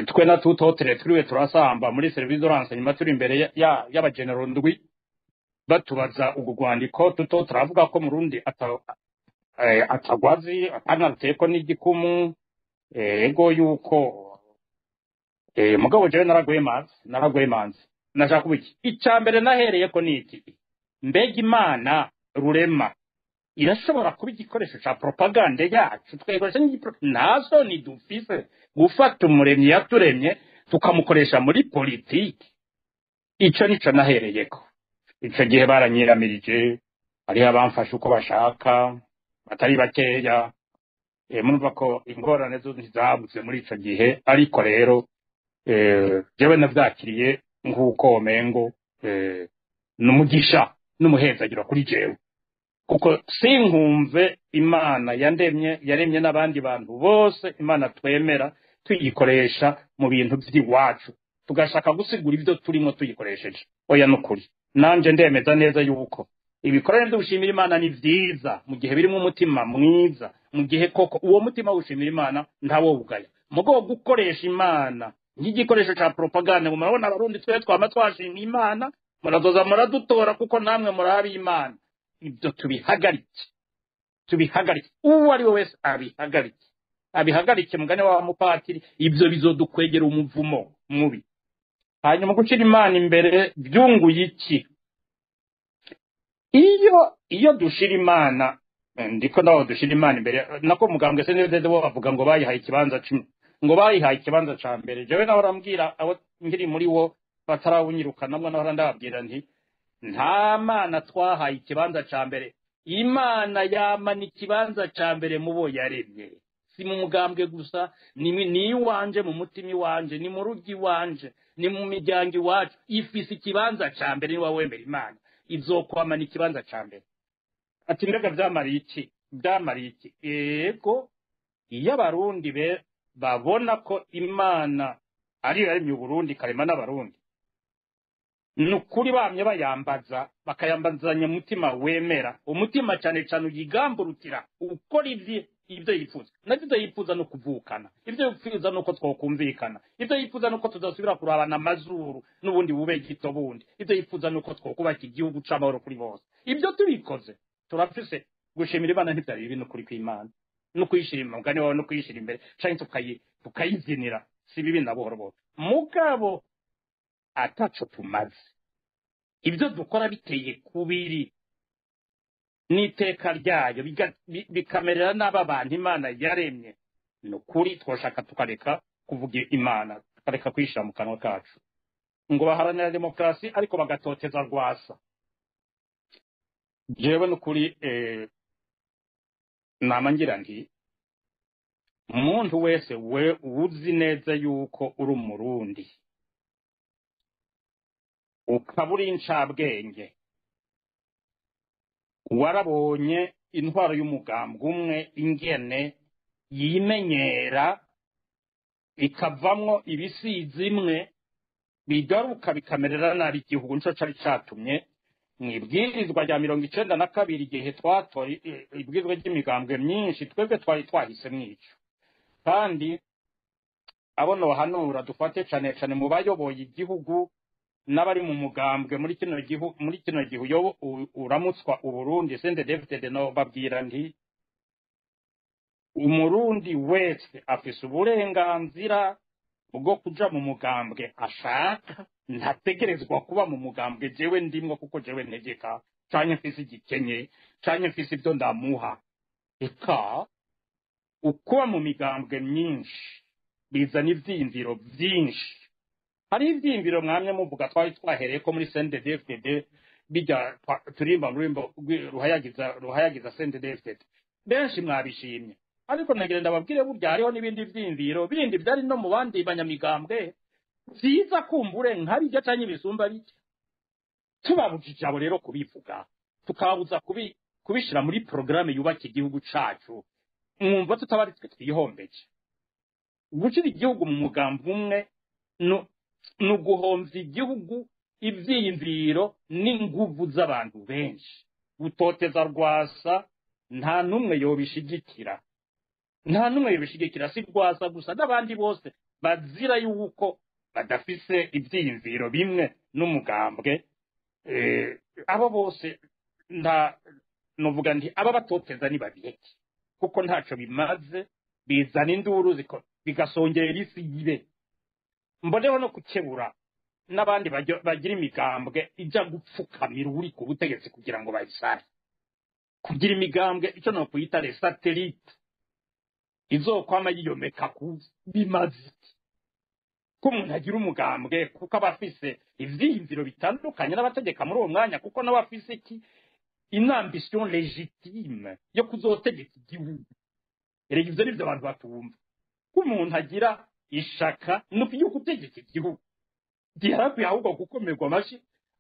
twe na tutotere turiwe turasamba muri service de renseignement, turi imbere y'abagenero ndwi, batubaza urwo rwandiko. Tuto turavuga ko Murundi atagwazi, atanateko n'igikumu, ego yuko mugabo jewe naragwemanze, naragwemanze. Nashaka kuba iki? Ica mbere nahereye ko ni iki: mbega Imana rurema irashobora kuba igikoresho ca propagande yacu, tukayikoresha nta soni dufise gufata umuremyi yaturemye tukamukoresha muri politiki? Ico nico nahereyeko. Ico gihe baranyiramirije, hariho abamfashe uko bashaka batari bakeya. Murumva ko ingorane zo ntizabuze muri ico gihe, ariko rero jewe navyakiriye nk'uko omengo n'umugisha n'umuhezagiro kuri jewe, kuko sinkumve Imana yandemye, yaremye n'abandi bantu bose, Imana twemera, tuyikoresha mu bintu by'iwacu, tugashaka gusigura ibyo turimo tuyikoresheje. Oya, nukuri nanje ndemeza neza yuko ibikorane byo gushimira Imana ni vyiza mu gihe birimo umutima mwiza, mu gihe koko uwo mutima wushimira Imana ntawowugaya. Mugo gukoresha Imana nk'igikoresho ca propaganda, ngo murabona Abarundi twe twama twashimye Imana, murazoza muradutora kuko namwe murabi Imana, ibyo tubihagarike, tubihagarike. Uwo ari we wese abihagarike, abihagarike. Mugane wa mupatiri, ibyo bizodukwegera umuvumo mubi. Hanyuma gucira Imana imbere byunguye iki? Iyo dushira Imana, ndiko naho dushira Imana imbere, nako mugambwe CNDD bo bavuga ngo bayihaye ikibanza cumi, ngo bayihaye ikibanza ca mbere. Jewe naho rambwira abo nkiri muri wo batarawunyirukanamwo, naho ndababwira nti nta Mana twahaye ikibanza ca mbere. Imana yamana ikibanza ca mbere mu bo yaremye, si mu mugambwe gusa, ni iwanje, mu mutima iwanje, ni mu rugo iwanje, ni mu miryango iwacu. Ifise ikibanza ca mbere. Niba wemera Imana, izokwamana ikibanza ca mbere. Ati mbega vyamariye iki? Byamariye iki? Ego, iyo Abarundi be babona ko Imana ariyo yaremye Uburundi, ikarema n'Abarundi, ni ukuri bamye bayambaza, bakayambazanya umutima wemera, umutima cyane cyane uyigamburukira, ukora ibyo yifuza. Nabyo ibyo yifuza no kuvukana, ibyo yifuza nuko twokumvikana, ibyo yifuza nuko tudasubira kurabana amazuru n'ubundi bube gito bundi, ibyo yifuza nuko twokubaka igihugu c'amahoro kuri bose. Ibyo tubikoze, turafise gushimira Imana. Ntibyari bibi n'ukuri kw'Imana no kuyishira umugani wawe no kuyishira imbere canke tukayibyinira, si bibi na buhoro buhoro. Mugabo ataco tumaze, ibyo dukora biteye kubiri n'iteka ryayo, bikamerera n'aba bantu Imana yaremye, ni ukuri twoshaka tukareka kuvuga Imana, tukareka kuyishyira mu kanwa kacu. Ngo baharanira demokarasi ariko bagatoteza Rwasa. Jewe n'ukuri nama ngira nti umuntu wese we uzi neza yuko uri Umurundi, ukaba uri incabwenge, warabonye intwaro y'umugambwe umwe ingene yimenyera, ikavamwo ibisizi imwe bigaruka bikamerera nabi igihugu. Nico cari catumye mw'ibwirizwa rya 92, igihe twatora ibwirizwa ry'imigambwe myinshi, twebwe twari twahisemwo ico. Kandi abo nohanura, dufate cane cane mu bayoboye igihugu n'abari mu mugambwe muri kino gihu, muri kino gihe uyobo uramutswa Uburundi CNDD-FDD, no babwira nti Umurundi wese afise uburenganzira bwo kuja mu mugambwe ashaka, ntategerezwa kuba mu mugambwe jewe ndimwo, kuko jewe ntegeka. Canke mfise igikenye, canke mfise ibyo ndamuha. Eka ukuba mu migambwe myinshi bizana ivyiyumviro vyinshi. Hari ivyiyumviro mwamye muvuga, twari twahereye ko muri CNDD-FDD, bijya turirimba mu rurimi ruhayagiza CNDD-FDD, benshi mwabishimye. Ariko nagira ndababwire, burya hariho n'ibindi vyiyumviro bindi vyari no mu bandi banyamigambwe vyiza, kumbure nkabirya canke ibisumba bijya. Tubabujije abo rero kubivuga, tukababuza kubishira muri porogaramu yubaka igihugu cacu, mwumva tutaba ari twe twihombeje? Gushira igihugu mu mugambi umwe ni uguhomvya igihugu, ivyiyumviro n'inguvu z'abantu benshi. Gutoteza Rwasa, nta n'umwe yobishigikira, nta n'umwe yobishigikira. Si Rwasa gusa, n'abandi bose bazira yuko badafise ivyiyumviro bimwe n'umugambwe. Abo bose nta novuga nti aba batoteza ni babireke, kuko ntaco bimaze, bizana induru bigasongera isi yibe. Mboneho no gukebura n'abandi bagira imigambwe ija gupfukamira uri ku butegetsi kugira ngo bayisare. Kugira imigambwe ico no kuyita les satellites izokwama yiyomeka ku, bimaze iki? Ko umuntu agira umugambwe kuko aba afise ivyiyumviro bitandukanye n'abategeka muri uwo mwanya, kuko nawe afise iki? Une ambition légitime yo kuzotegeka igihugu. Erega ivyo nivyo abantu batumva, ko umuntu agira ishaka no yo gutegeka igihugu, giharakwiye ahubwo gukomerwa amashi,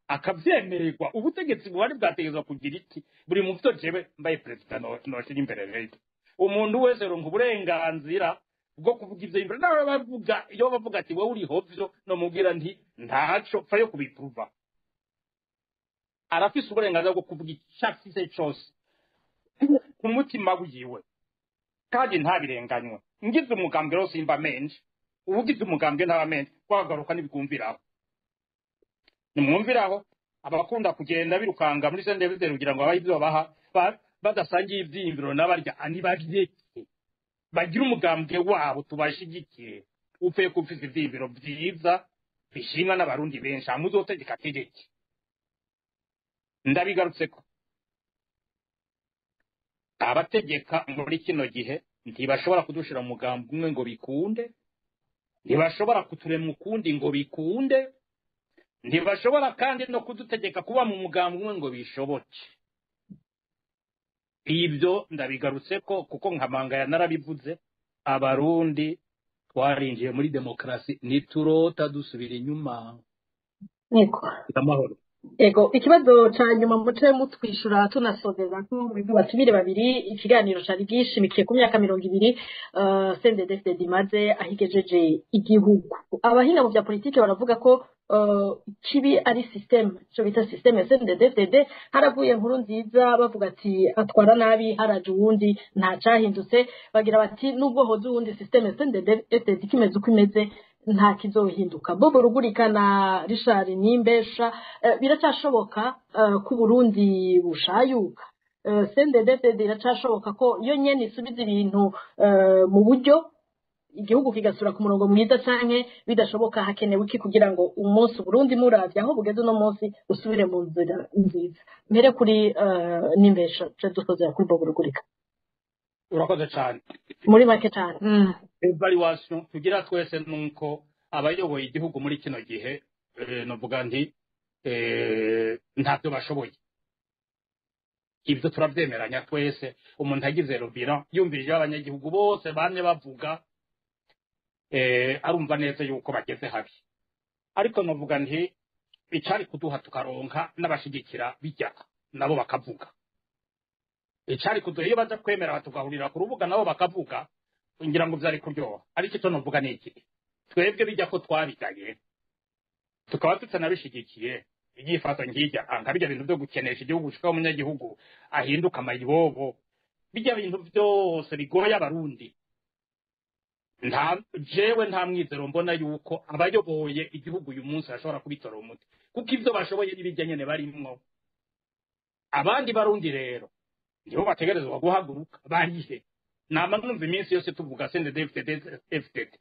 akavyemererwa. Ubutegetsi buhari bwategerezwa kugira iki? Buri mu vyo jewe mbaye perezida noshira imbere rero, umuntu wese ronka uburenganzira bwo kuvuga ivyo imbere. Nawe bavuga, iyo bavuga ati: "Wowe uri hovyo," nomubwira nti: "Ntaco pfa yo kubipruva." Arafise uburenganzira bwo kuvuga icyo afise cose ku mutima wiwe, kandi ntabirenganywe. Ngize umugambwe rero simba menshi, ubugize umugambwe ntaba menshi. Kwagaruka ntibwumviraho, nimwumviraho. Abakunda kugenda birukanga muri CNDD kugira ngo abahe ibyo babaha, badasangiye ivyiyumviro n'abarya, ntibabireke, bagire umugambwe wabo, tubashigikiye. Upfuye ko ufise ivyiyumviro vyiza bishimwa n'Abarundi benshi, hamwe uzotegeka ategeke. Ndabigarutseko, abategeka muri kino gihe ntibashobora kudushira mu mugambi umwe ngo bikunde, ntibashobora kuturema ukundi ngo bikunde, ntibashobora kandi no kudutegeka kuba mu mugambi umwe ngo bishoboke. Ibyo ndabigarutseko kuko nkamangaya narabivuze: Abarundi twarinjiye muri demokarasi, ntiturota dusubira inyuma. Yego. Amahoro. Ego, ikibazo ca nyuma muce mutwishura, tunasozera ko mwebwe batumire babiri. Ikiganiro cari gishimikiye ku myaka 20 CNDD-FDD imaze, aho igejeje igihugu. Abahinga mu vya politike baravuga ko kibi ari système, ico bita système ya CNDD-FDD. Haravuye Nkuru Nziza, bavuga ati atwara nabi, haraje uwundi, nta cahindutse. Bagira bati nubwo hoze uwundi, système ya CNDD-FDD kimeze uko imeze, nta kizohinduka. Bobo Rugurika na Richard Nimbesha, biracyashoboka ko Burundi bushayuka? CNDD-FDD iracashoboka ko iyo nyene isubiza ibintu mu buryo, igihugu kigasubira ku murongo mwiza, canke bidashoboka? Hakenewe iki kugira ngo umunsi Burundi, muravye aho bugeze uno munsi, usubire mu nzira nziza? Mpere kuri Nimbesha, ce dusozera kuri Bobo Rugurika. Urakoze cyane. Muri make cane. Évaluation tugira twese nuko abayoboye igihugu muri kino gihe, novuga nti ntabyo bashoboye. Ibyo turabyemeranya twese. Umuntu agize bilan, yumvirije abanyagihugu bose bamye bavuga, arumva neza yuko bageze habi. Ariko novuga nti icari kuduha tukaronka n'abashigikira bijya nabo bakavuga, icari kuduha iyo baza kwemera tugahurira ku rubuga nabo bakavuga, ngira ngo vyari kuryoha. Ariko icyo novuga ni iki: twebwe bijya ko twabigaye, tukaba tutanabishigikiye inyifato nk'ijya nka bijya bintu byo gukenesha igihugu, gushikaho umunyagihugu ahinduka amayibobo, bijya bintu byose bigoye Abarundi. Nta jewe nta mwizero mbona yuko abayoboye igihugu uyu munsi bashobora kubitora umuti, kuko ibyo bashoboye n'ibijya nyene barimwo. Abandi Barundi rero nibo bategerezwa guhaguruka. Barihe? Nama numva iminsi yose tuvuga CNDD-FDD FDD,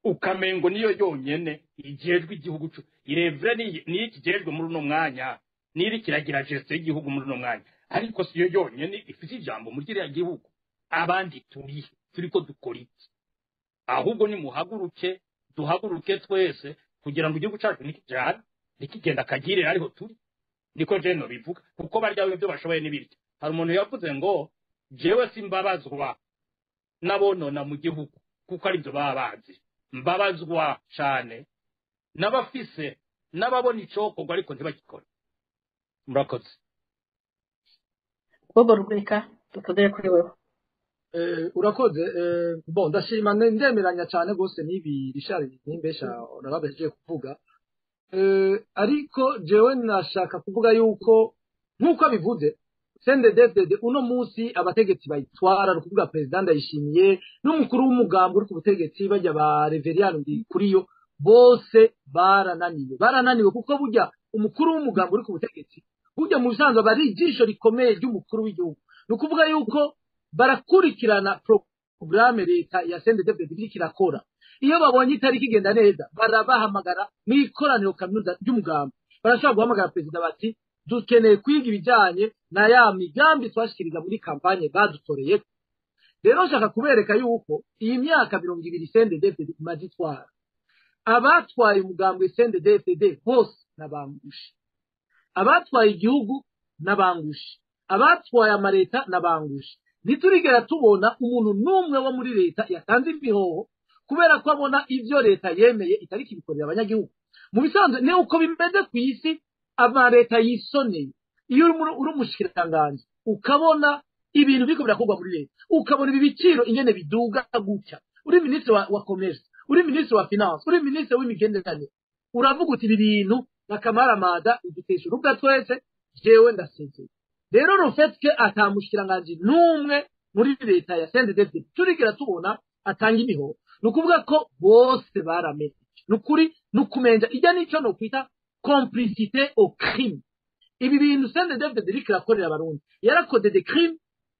ukamengo niyo yonyene ijejwe igihugu. Irevre niyo ikijejwe muri uno mwanya. Niri kiragira gestion y'igihugu muri uno mwanya, ariko siyo yonyene ifite ijambo muri kiriya gihugu. Abandi turi turiko dukora iki? Ahubwo nimuhaguruke, duhaguruke twese kugira ngo igihugu cacu nikijana nikigenda kagirira ariho turi. Niko je no bivuga, kuko barya ibyo bashoboye n'ibiryo. Hari umuntu yavuze ngo jewe simbabazwa n'abonona mu gihugu kuko aribyo baba bazi, mbabazwa cane n'abafise n'ababona icokorwa ariko ntibagikore. Murakoze. Bobo Rugurika, dutodere kuri wewe. Urakoze. Bon, ndashima, ndemeranya cyane rwose n'ibi Richard Nimbesha honorable agiye kuvuga. Ariko jewe nashaka kuvuga yuko nk'uko abivuze, CNDD-FDD uno munsi abategetsi bayitwara, ni ukuvuga Perezida Ndayishimiye n'umukuru w'umugambi uri ku butegetsi, bajya ba Reverien Ndikuriyo, bose barananiwe. Barananiwe kuko burya umukuru w'umugambi uri ku butegetsi burya mu bisanzwe aba ari ijisho rikomeye ry'umukuru w'igihugu. Ni ukuvuga yuko barakurikirana porogaramu leta ya CNDD-FDD iriko irakora. Iyo babonye itariki igenda neza, barabahamagara mu ikoraniro kaminuza ry'umugambi. Barashobora guhamagara perezida bati: "Dukeneye kwiga ibijyanye na ya migambi twashikiriza muri kampanye badutoreye." Rero nshaka kubereka yuko iyi myaka 20 CNDD-FDD imaze itwara, abatwaye umugambi CNDD-FDD bose n'abangushi, abatwaye igihugu n'abangushi, abatwaye amareta n'abangushi. Ntiturigera tubona umuntu n'umwe wo muri leta yatanze ibihoho kubera ko abona ivyo leta yemeye itariki ibikorera abanyagihugu. Mu bisanzwe ni uko bimeze ku isi, amareta yisoneye. Iyo uri umushikiranganji ukabona ibintu biriko birakorwa muri leta, ukabona ibi biciro ingene biduga gutya, uri minisitiri wa commerce, uri minisitiri wa finance, uri minisitiri w'imigenderanire, uravuga uti: "Ibi bintu n'akamaramada, udutesha urubwa twese, jewe ndasezeye." Rero le fait que ata mushikiranganji n'umwe muri leta ya CNDD-FDD turigera tubona atanga imihoho, ni ukuvuga ko bose baramenye. Ni ukuri ni ukumenja ijya n'icyo nokwita complicité au crime. Ibi bintu CNDD-FDD iriko irakorera Abarundi, yarakoze des crimes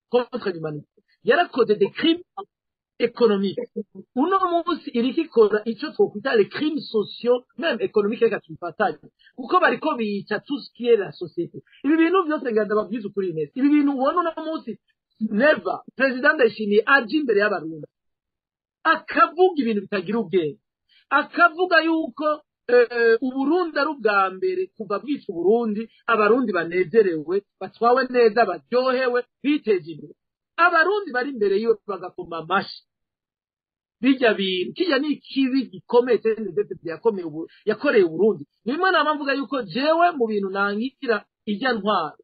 contre l'humanité, yarakoze des crimes économiques, uno munsi iriko ikora icyo twokwita les crimes sociaux, même économiques. Reka tubifatanye kuko bariko bica tout ce qui est la société. Ibi bintu byose, ngenda babwiza ukuri neza, ibi bintu ubona uno munsi, Neva, Perezida Ndayishimiye aje imbere y'Abarundi akavuga ibintu bitagira ubwenge, akavuga yuko Uburundi ari ubwa mbere kuva bwitwa Uburundi Abarundi banezerewe, batwawe neza, baryohewe, biteje imbere, Abarundi bari imbere yiwe bagakoma amashi, bijya bintu kijya ni ikibi gikomeye CNDD-FDD yakomeye yakoreye Uburundi. Nimwe nama mvuga yuko jewe mu bintu nankira ijya ntwaro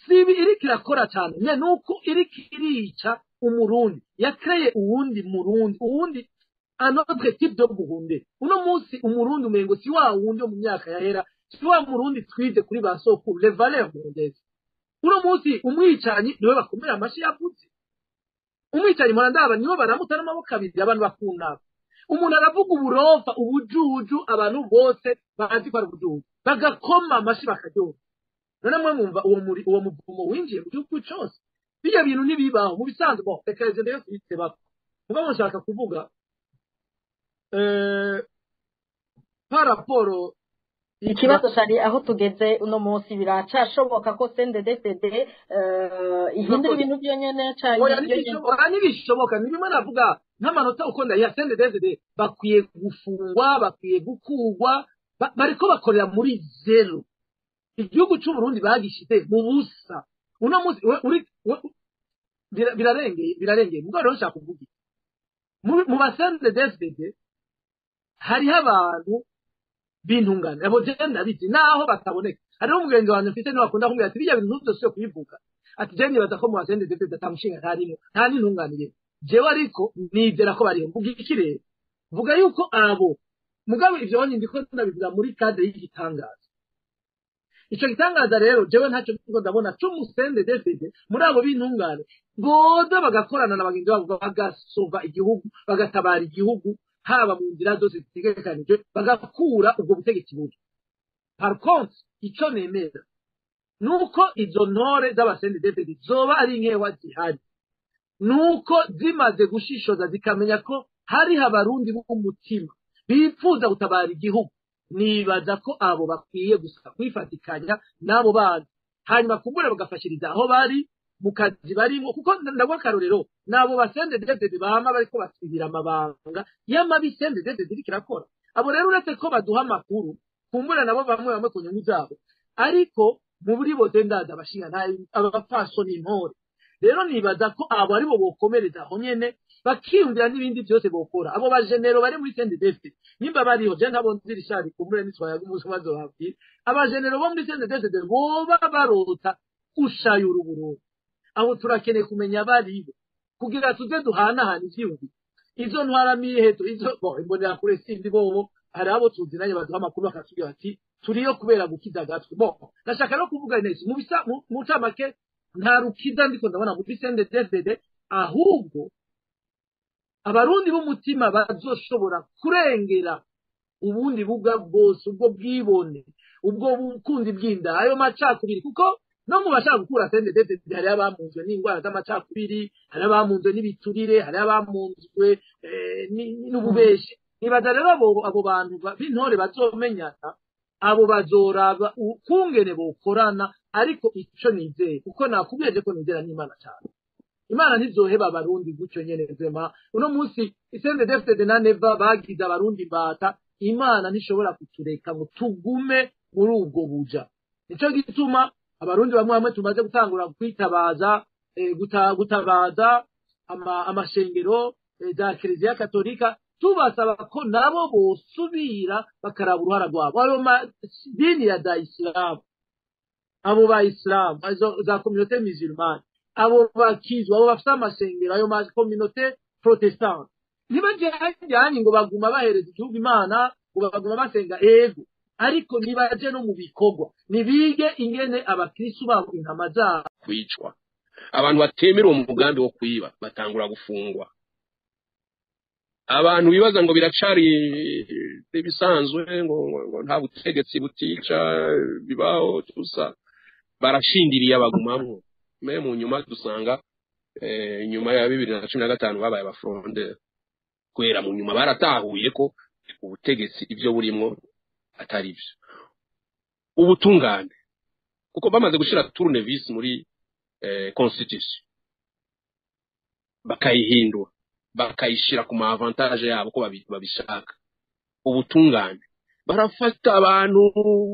sibi iriko irakora cyane nye nuko iriko irica Umurundi, yakreye uwundi Murundi, uwundi, un autre type de Burundi. Uno munsi Umurundi umengo si wa wundi wo mu myaka yahera, si wa Murundi twize kuri ba sokuru, les valeurs burundaises. Uno munsi umwicanyi niwe bakomera amashi yavutse. Umwicanyi murandaba niwe baramuta n'amaboko abiri, abantu bakunama. Umuntu aravuga uburofa, ubujuju, abantu bose bazi ko ari ubujuju, bagakoma amashi bakaryoha. None mwe mwumva uwo muri uwo muvumo winjiye mu gihugu cose, bijya bintu ntibibaho mu bisanzwe. Bon, reka ivyo rero tubitebako. Mugabo nshaka kuvuga par rapport Ikibazo cari aho tugeze uno munsi, biracashoboka ko CNDD-FDD ihindura ibintu byonyene canke Oya, byonyene? Ntibishoboka. Ni bimwe navuga nk'amanota uko ndayiha CNDD-FDD: bakwiye gufungwa, bakwiye gukurwa, bariko bakorera muri zéro. Igihugu c'Uburundi bagishize mu busa. Uno munsi birarengeye, birarengeye. Mugabo rero nshaka kuvuga iki? Mu ba CNDD-FDD hariho abantu b'intungane, abo je ndabizi naho bataboneka. Hariho umugenzi wanje mfise niwe akunda kumbwira ati: "Bijya bintu ntuzosubire kubivuga." Ati: "Je nibaza ko mu ba CNDD-FDD ata mushinga ntarimo, nta n'intungane irimo." Jewe ariko nizera ko bariho. Mvuga iki rero? Mvuga yuko abo, mugabo ivyo onye ndiko ndabivuga muri cadre y'igitangaza. Ico gitangaza rero jewe ntacyo ndiko ndabona c'umu CNDD-FDD muri abo b'intungane boza bagakorana na bagenzi babo, bagasova igihugu, bagatabara igihugu, haba mu nzira zose zitegekanijwe, bagakura ubwo butegetsi bubi. Par contre, ico nemera nuko izo ntore z'aba CNDD-FDD zoba ari inkewa zihari, nuko zimaze gushishoza zikamenya ko hariho Abarundi b'umutima bipfuza gutabara igihugu. Nibaza ko abo bakwiye gusa kwifatikanya n'abo bandi, hanyuma kumbura bagafashiriza aho bari mu kazi barimo, kuko ndagwa akarorero nabo ba CNDD-FDD bama bariko basibira amabanga y'amabi CNDD-FDD iriko irakora. Abo rero uretse ko baduha amakuru, kumbura nabo bamwe bamwe ku nyungu zabo, ariko muri bose ndaza abashinga abapfasoni intore. Rero nibaza ko abo aribo bokomereza aho nyene, bakiyumvira n'ibindi byose bokora. Abo bajenero bari muri CNDD-FDD nimba bariho, je ntabo nzi Richard, kumbure nitwayaga umunsi bazobabwira. Abajenero bo muri CNDD-FDD boba barota gushayura Uburundi, aho turakeneye kumenya baribo kugira tuze duhanahana ivyiyumviro. Izo ntwara miheto izo bo imbonera kure sindi bobo, hari abo tuzinanye baduha amakuru bakatubwira bati turiyo kubera gukiza agatwe. Bo ndashaka no kuvuga neza mu bisa mu ncamake, nta rukiza ndiko ndabona muri CNDD-FDD, ahubwo abarundi b'umutima bazoshobora kurengera ubundi buga bwose, ubwo bwibone, ubwo bukundi bw'inda, ayo macakubiri. Kuko no mu bashaka gukura CNDD-FDD hari abamunzwe n'indwara z'amacakubiri, hari abamunzwe n'ibiturire, hari abamunzwe n'ububeshi. Nibaza rero abo bantu b'intore bazomenyana, abo bazoraba ukungene bokorana. Ariko ico nizeye, kuko nakubwiye ko nizera n'Imana cyane, Imana ntizoheba abarundi gutyo nyene nzema. Uno munsi CNDD-FDD na Neva bagize abarundi imbata, Imana ntishobora kutureka ngo tugume muri ubwo buja. Nico gituma abarundi bamwe bamwe tumaze gutangura kwitabaza, gutabaza amashengero za Kiliziya Katolika, tubasaba ko nabo bosubira bakaraba uruhara rwabo. Ayo madini ya za Isilamu, abo ba Isilamu, za communauté musulmane, abo bakizwa, abo bafite amasengero, ayo ma communauté protestante, ntibajyanye ngo baguma bahereza igihugu Imana, ngo baguma basenga ego, ariko nibaje no mu bikorwa, nibige ingene abakristu babo intama zabo kwicwa. Abantu batemera uwo mugambi wo kwiba batangura gufungwa. Abantu bibaza ngo biracari ibisanzwe, ngo nta butegetsi butica bibaho tusa, barashindiriye abagumamwo. Me mu nyuma dusanga nyuma ya 2015 babaye abafrondeur, kwera mu nyuma baratahuye ko ubutegetsi ibyo burimwo atari byo. Ubutungane, kuko bamaze gushira tournevis muri constitution, bakayihindura bakayishira ku ma avantage yabo ko babishaka. Ubutungane barafata abantu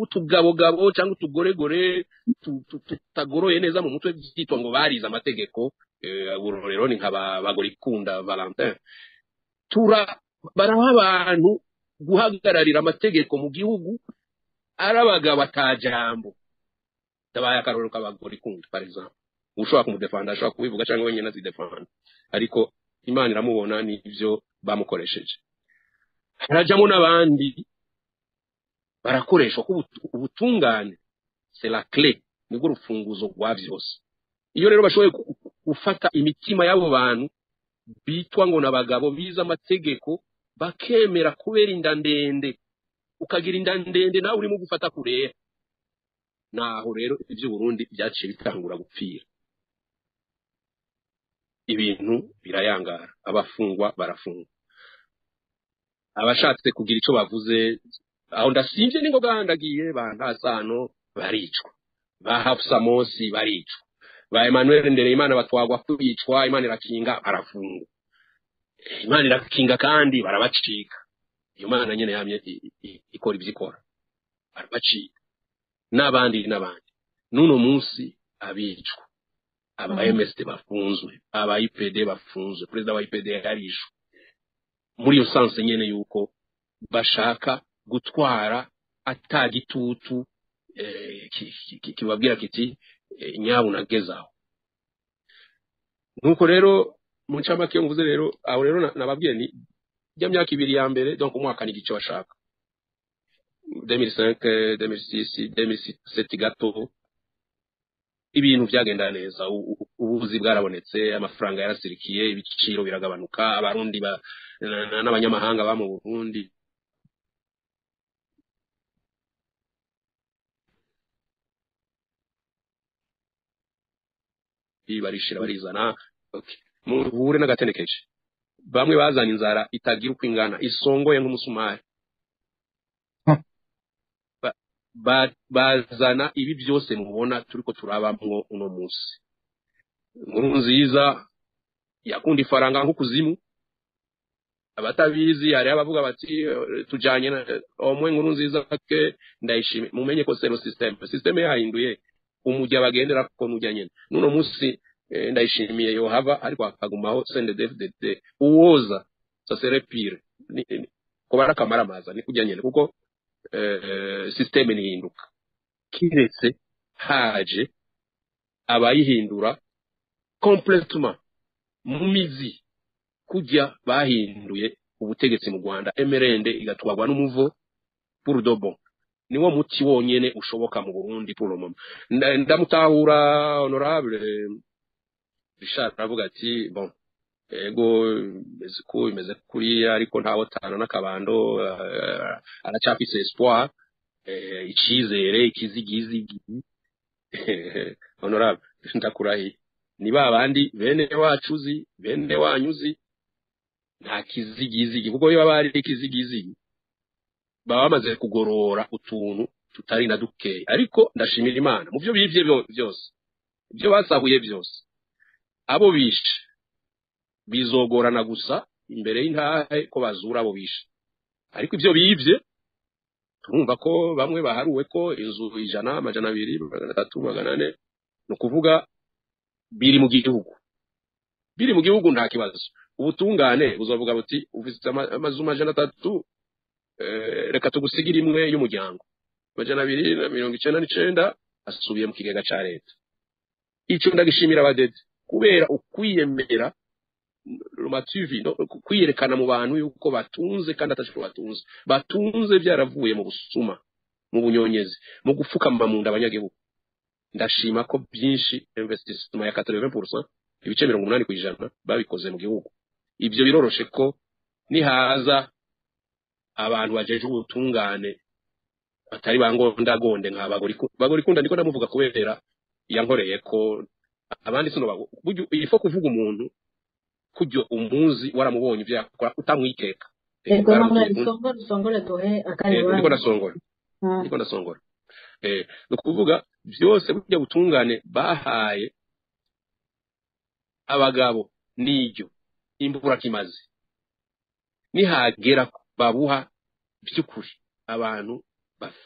utugabogabo cyangwa utugoregore tutagoroye neza mu mutwe, byitwa ngo barize amategeko. Uburorero ni nka Bagorikunda Valentin. Baraha abantu guhagararira amategeko mu gihugu arabagabo atajambo. Tabaye akarorero k'Abagorikunda par exemple, ushobora kumudefanda, ashobora kubivuga cyangwa wenyine azidefanda, ariko Imana iramubona n'ivyo bamukoresheje. Harajamo n'abandi barakoreshwa ko ubutungane c'est la clé, nibwo rufunguzo rwa vyose. Iyo rero bashoboye gufata imitima y'abo bantu bitwa ngo nabagabo bize amategeko, bakemera kubera inda ndende, ukagira inda ndende nawe urimo gufata kurera. Naho rero ivyo Burundi byaciye bitangura gupfira, ibintu birayangara, abafungwa barafungwa, abashatse kugira ico bavuze aho ndasimvye ningoga ndagiye bantasano baricwa, ba Hafsa Mosi baricwa, ba Emmanuel Ndereyimana batwagwa kwicwa, Imana irakinga barafungwa, Imana irakinga kandi barabacika. Iyo Mana nyene yamye ikora ivyikora, barabacika n'abandi n'abandi. Nuno munsi abicwa, aba MSD bafunzwe, aba IPD bafunzwe, president wa IPD yarishwe. Muri iyo sanse nyene yuko bashaka gutwara atagitutu kibabwira kiti nyabu nagezaho. Nuko rero mu ncamake mvuze rero aho rero nababwiye ni ya myaka ibiri ya mbere, donc umwaka n'igice bashaka 2005 2006 2007 gato ibintu byagenda neza, ubuzi bwarabonetse, amafaranga yarasirikiye, ibiciro biragabanuka, abarundi n'abanyamahanga ba mu Burundi barishira barizana. Okay, muhure n'agatenekeje bamwe bazanye inzara itagira uko ingana, isongoye nk'umusumari. Bazana ibi byose mubona turiko turabamwo uno munsi. Inkuru nziza yakunda ifaranga nk'ukuzimu. Abatabizi hari abavuga bati tujanye omwe inkuru nziza ke ndayishimiye. Mumenye ko c'est le système, système yahinduye umujya bagendera ko nujya nyene. Nuno munsi ndayishimiye yohava ariko akagumaho CNDD-FDD uwoza, ça serait pire, ko barakamara ni kujya nyene, kuko système nihinduka kiretse haje abayihindura complètement mu mizi, kujya bahinduye ubutegetsi mu Rwanda, MRND igatwagwa n'umuvo pour de bon. Niwo muti wonyene ushoboka mu Burundi pour le moment. Ndamutahura honorable Richard, aravuga ati bon, ego imeze ko imeze kuriya, ariko ntawe tana n'akabando, aracyafise espoir, icizere ikizigizigi. Honorable, ndakurahiye, ni babandi bene wacuzi bene wanyuzi, nta kizigizigi, kuko iyo baba ari ikizigizigi baba bamaze kugorora utuntu tutari na dukeya. Ariko ndashimira Imana mu byo bivye byose, ibyo basahuye byose, abo bishe bizogorana gusa imbere y'intahe ko bazura abo bishe. Ariko ibyo bivye turumva ko bamwe baharuwe ko inzu 100, 200, 300, 400, ni ukuvuga biri mu gihugu, biri mu gihugu, nta kibazo. Ubutungane buzovuga buti ufite amazu 300, reka tugusigire imwe y'umuryango, 299 asubiye mu kigega ca leta. Ico ndagishimira abadede kubera ukwiyemera rumatuvi, no, kwiyerekana mu bantu yuko batunze kandi atashobora batunze, batunze byaravuye mu busuma, mu bunyonyezi, mu gupfukama mu nda abanyagihugu. Ndashima ko byinshi investissement ya 80%, ibice 80% babikoze mu gihugu. Ibyo biroroshe ko nihaza abantu bajeje ubutungane atari bangondagonde nka Bagorikunda, ndiko ndamuvuga kubera yankoreye ko abandi sino ifo kuvuga umuntu kujyo umuzi waramubonye ibyo yakora utamwikeka. Ego Manuel, songore dohe akanya. Ndiko ndasongora, ndiko ndasongora. No kuvuga byose burya butungane bahaye abagabo niryo imbura kimaze, nihagera babuha by'ukuri abantu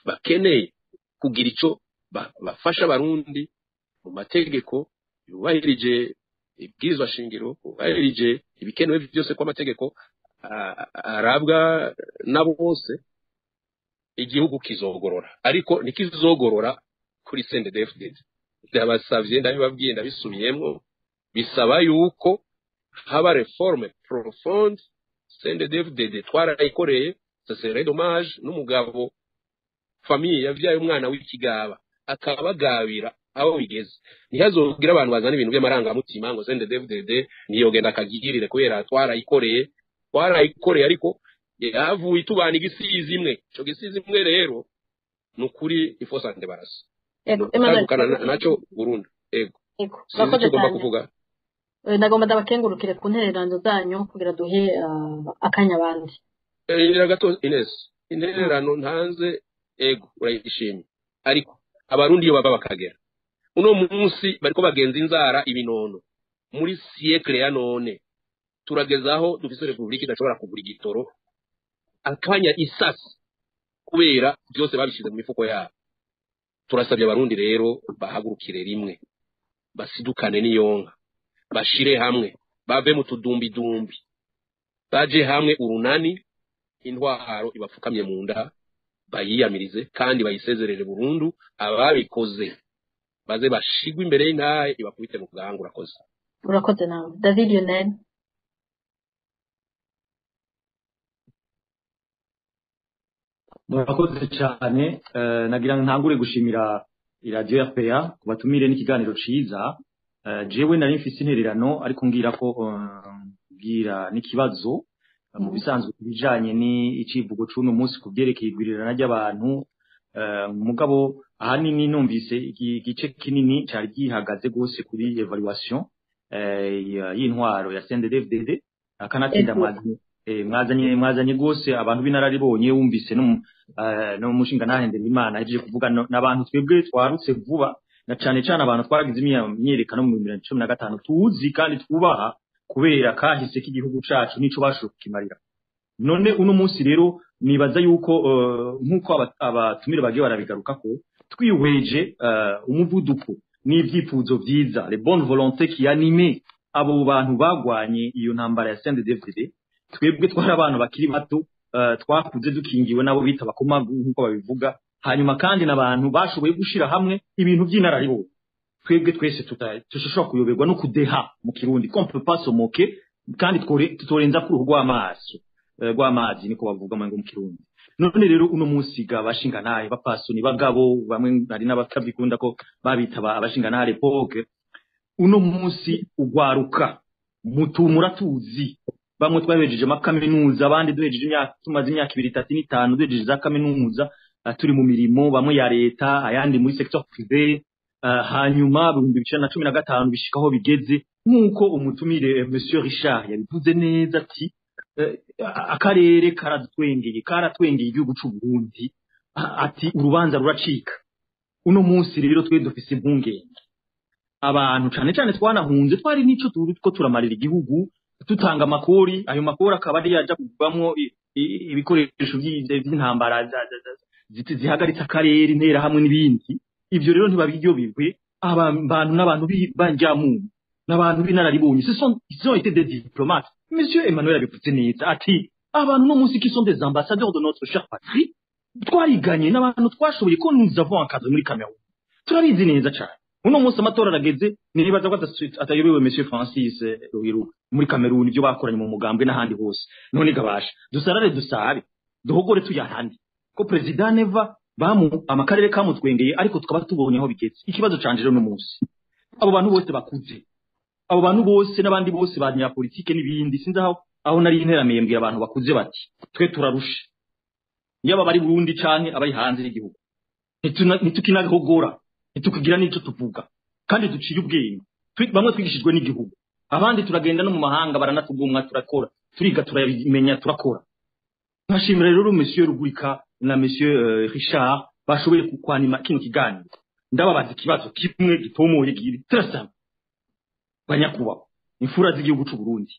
bakeneye kugira ico bafasha abarundi mu mategeko yubahirije ibwirizwa shingiro, yubahirije ibikenewe byose ko amategeko arabwa nabo bose, igihugu kizogorora. Ariko ntikizogorora kuri CNDD-FDD. Ndabasavye, ndabibabwiye, ndabisubiyemwo, bisaba yuko haba réforme profonde. CNDD-FDD twarayikoreye, ça serait dommage n'umugabo famille yavyaye umwana w'ikigaba akabagabira aho bigeze, ntihazogira abantu bazana ibintu by'amarangamutima ngo CNDD-FDD niyogenda akagirire kubera twarayikoreye, twarayikoreye, ariko yavuye itubana igisizi imwe. Ico gisizi imwe rero nukuri ifosante barasa tandukana naco burundu. Ego, sinzi icyo ugomba kuvuga. Nagomba ndabakengurukire ku ntererano zanyu kugira duhe akanya abandi. Gato Ines, intererano ntanze ego urayishimye, ariko abarundi iyo baba bakagera uno munsi bariko bagenza inzara ibinono muri siècle ya none, turagezaho dufise republika idashobora kugura igitoro akanya isasi kubera byose babishize mu mifuko yabo. Turasabye abarundi rero bahagurukire rimwe, basidukane n'iyonka, bashire hamwe, bave mu tudumbidumbi, baje hamwe urunani, intwaro ibapfukamye mu nda bayiyamirize kandi bayisezerere burundu. Ababikoze baze bashigwe imbere y'intahe ibakubite mu gahanga. Urakoze. Urakoze nawe David Lionel. Murakoze cyane. Nagira ntangure gushimira iradiyo RPA kubatumire n'ikiganiro ciza. Jewe nari mfise intererano, ariko ngira ko ngira n'ikibazo mu bisanzwe kubijanye n'icivugo c'uno munsi kubyerekeye igwirirana ry'abantu. Mugabo ahanini numvise igice kinini cari gihagaze gose kuri evaluation y'intwaro ya CNDD-FDD, akanatsinda Mwazanye gose abantu b'inararibonye, wumvise no mushinga ntahendera Imana yaje kuvuga n'abantu twebwe twarutse vuba, na cane cane abantu twaragize imyiyerekano mu 2015 tuzi kandi twubaha kubera kahise k'igihugu cacu nico bashoboye kukimarira. None uno munsi rero nibaza yuko nkuko abatumire bagiye barabigarukako, twihweje umuvuduko n'ivyifuzo vyiza, les bonnes volontés qui animaient abo bantu bagwanye iyo ntambara ya CNDD-FDD, twebwe twari abantu bakiri bato, twakuze dukingiwe nabo bita bakomagu nkuko babivuga. Hanyuma kandi n'abantu bashoboye gushira hamwe ibintu by'inararibonye, twebwe twese tushobora kuyoberwa no kudeha mu Kirundi, qu'on peut pas se moquer, kandi tutorenza ku ruhu rw'amaso, rw'amazi niko bavuga mu Kirundi. None rero uno munsi ga bashinga naye bapasoni bagabo bamwe hari n'abatabikunda ko babita abashinga naye l'époque, uno munsi ugwaruka mutumura tuzi bamwe twabejeje amakaminuza, abandi duhejeje imyaka, tumaze imyaka 2, 3 n'itanu duhejeje za kaminuza, turi mu mirimo bamwe ya leta ayandi muri secteur privé. Hanyuma 2015 bishikaho bigeze nkuko umutumire Monsieur Richard yabivuze neza ati akarere karatwengeye igihugu c'u Burundi, ati urubanza ruracika. Uno munsi rero twe dufise impungenge abantu cane cane twanahunze, twari nico turiko turamarira igihugu tutanga amakori, ayo makori akaba ari yaja kuvamwo ibikoresho by'intambara zihagaritse akarere, intera hamwe n'ibindi. Ivyo rero ntibabiryo abantu n'abantu banjamu n'abantu b'inararibonye, ce sont ils ont été des diplomates. Monsieur Emmanuel abivuze neza ati abantu no munsi qui sont des ambassadeurs de notre chère patrie, twariganye n'abantu twashoboye ko nous avons encadré muri Cameroun, turabizi neza cyane. Uno munsi amatora arageze, nibaza ko atayobewe Monsieur Francis Ruhiru muri Cameroon ibyo bakoranye mu mugambwe n'ahandi hose. None gabasha dusarare dusabe duhogore tuyahandi ko president Neva bamu amakarere kamutwengeye, ariko tukaba tubonye aho bigeze. Ikibazo canje rero no munsi abo bantu bose bakuze, abo bantu bose n'abandi bose ba nyapolitike n'ibindi, sinzi aho nari interamiye mbwira abantu bakuze bati twe turarusha, yaba bari Burundi canke abari hanze y'igihugu, nitukinagahogora ntitukugira n'ico tuvuga, kandi duciye ubwenge. Bamwe twigishijwe n'igihugu, abandi turagenda no mu mahanga baranatugumwa, turakora, turiga, turabimenya, turakora. Nkashimira rero Monsieur Rugurika na Monsieur Richard bashoboye kukwanima kino kiganiro. Ndababaza ikibazo kimwe gitomoye giri très simple: banyakubahwa imfura z'igihugu c'u Burundi,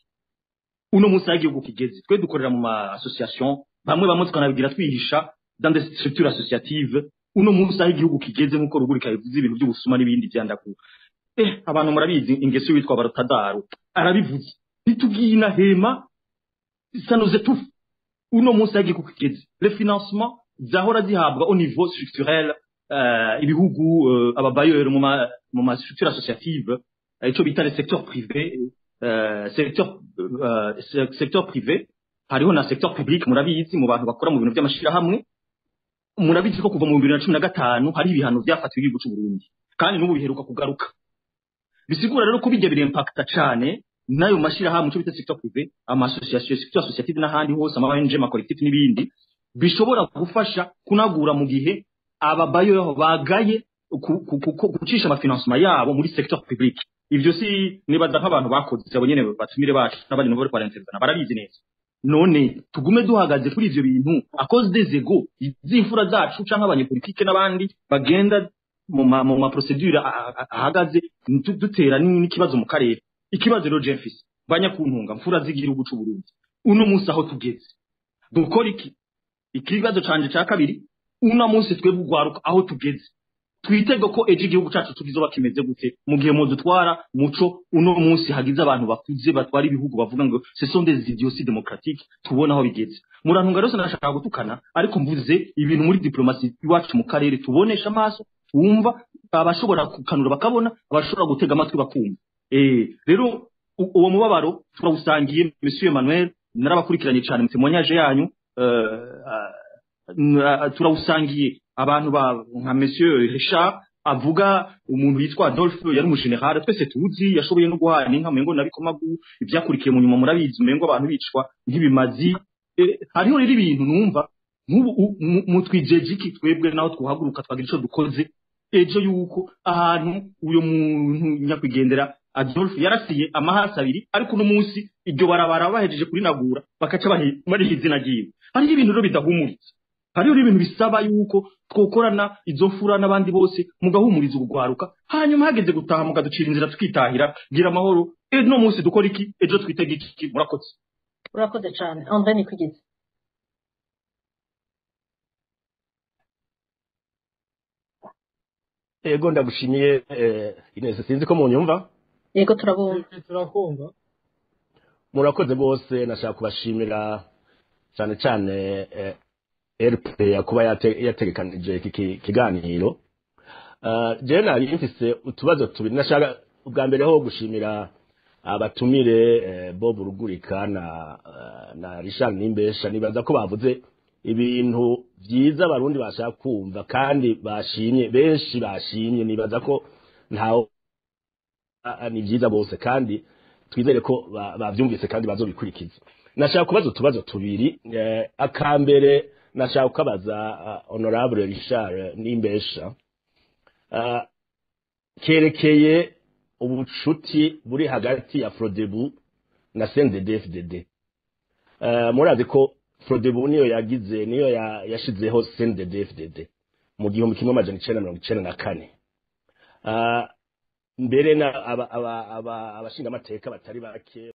uno munsi aho igihugu kigeze, twe dukorera mu ma association, bamwe tukanabigira twihisha dans des structures associatives. Uno munsi aho igihugu kigeze nkuko Rugurika yabivuze, ibintu by'ubusuma n'ibindi byandaku, abantu murabizi ingeso witwa Barutadaro arabivuze, ntitubwina hema ça nous étouffe. Uno munsi aho igihugu kigeze, le financement zahora zihabwa au niveau structurel, ibihugu, ababayeur mu ma structure associative, ico bita le secteur privé, secteur privé, hariho na secteur public. Murabizi mu bantu bakora mu bintu by'amashirahamwe, murabizi ko kuva mu 2015 hari ibihano byafatiwe igihugu c'u Burundi, kandi n'ubu biheruka kugaruka. Bisigura rero ko bijya birimpacta cane nayo mashirahamwe, ico bita secteur privé, ama association, secteur associative n'ahandi hose, ama ONG, ama collectif n'ibindi, bishobora gufasha kunagura mu gihe ababayo bagaye gucisha amafinancement yabo muri secteur public. Ivyo si nibaza nk'abantu bakoze abo nyene batumire bacu n'abandi nabo bariko barintervena barabizi neza. None tugume duhagaze kuri ivyo bintu à cause des égos z'imfura zacu canke abanyepolitike n'abandi bagenda mu ma procédure ahagaze, dutera n'ikibazo mu karere. Ikibazo rero je mfise, banyakuntunga mfura z'igihugu c'u Burundi, uno munsi aho tugeze dukora iki? Ikibazo canje ca kabiri: uno munsi twebwe ugwaruka aho tugeze, twitege ko ejo igihugu cacu tukizoba kimeze gute mu gihe mudutwara muco? Uno munsi hagize abantu bakuze batwara ibihugu bavuga ngo ce sont des idioties démocratiques, tubona aho bigeze. Murantunga rero nashaka gutukana, ariko mvuze ibintu muri diplomatie iwacu mu karere tubonesha amaso, twumva, abashobora kukanura bakabona, abashobora gutega amatwi bakumva. Rero uwo mubabaro turawusangiye. Monsieur Emmanuel, narabakurikiranye cyane mu témoignage yanyu, turawusangiye. Abantu ba nka Monsieur Richard avuga umuntu yitwa Adolphe yari umugeneral twese tuzi, yashoboye no guhana inka mengo nabikomagu, ibyakurikiye mu nyuma murabizi, umengo abantu bicwa nk'ibimazi. Hariho rero ibintu numva nk'ubu mutwijeje iki twebwe naho twohaguruka twagira ico dukoze ejo yuko ahantu uyo muntu nyakwigendera Adolphe yarasiye amahasi abiri, ariko uno munsi iryo barabara bahejeje kurinagura bakaca bariha izina ryiwe. Hariho ibintu rero bidahumuritse, hariho ibintu bisaba yuko twokorana izo mfura n'abandi bose mugahumuriza urugwaruka, hanyuma hageze gutaha mukaducira inzira tukitahira. Gira amahoro, no munsi dukora iki, ejo twitege iki. Murakoze. Urakoze cyane André Nikwigize. Ego, ndagushimiye Ines, sinzi ko munyumva. Yego, turabumva. Turakumva. Murakoze bose, nashaka kubashimira cyane cyane RP kuba yategekanije iki kiganiro. Jewe nari mfise utubazo tubiri. Nashaka ubwa mbere ho gushimira abatumire Bob Rugurika na Richard Nimbesha. Nibaza ko bavuze ibintu byiza abarundi bashaka kumva kandi bashimye, benshi bashimye. Nibaza ko ntawe ni byiza bose, kandi twizere ko bavyumvise kandi bazobikurikiza. Nashaka kubaza utubazo tubiri. Akambere nashaka kubaza honorable Richard Nimbesha, kerekeye ubucuti buri hagati ya Frodebu na CNDD-FDD. Murazi ko Frodebu niyo yagize, niyo yashizeho CNDD-FDD mu 1994. Mbere na abashinga amateka batari bake.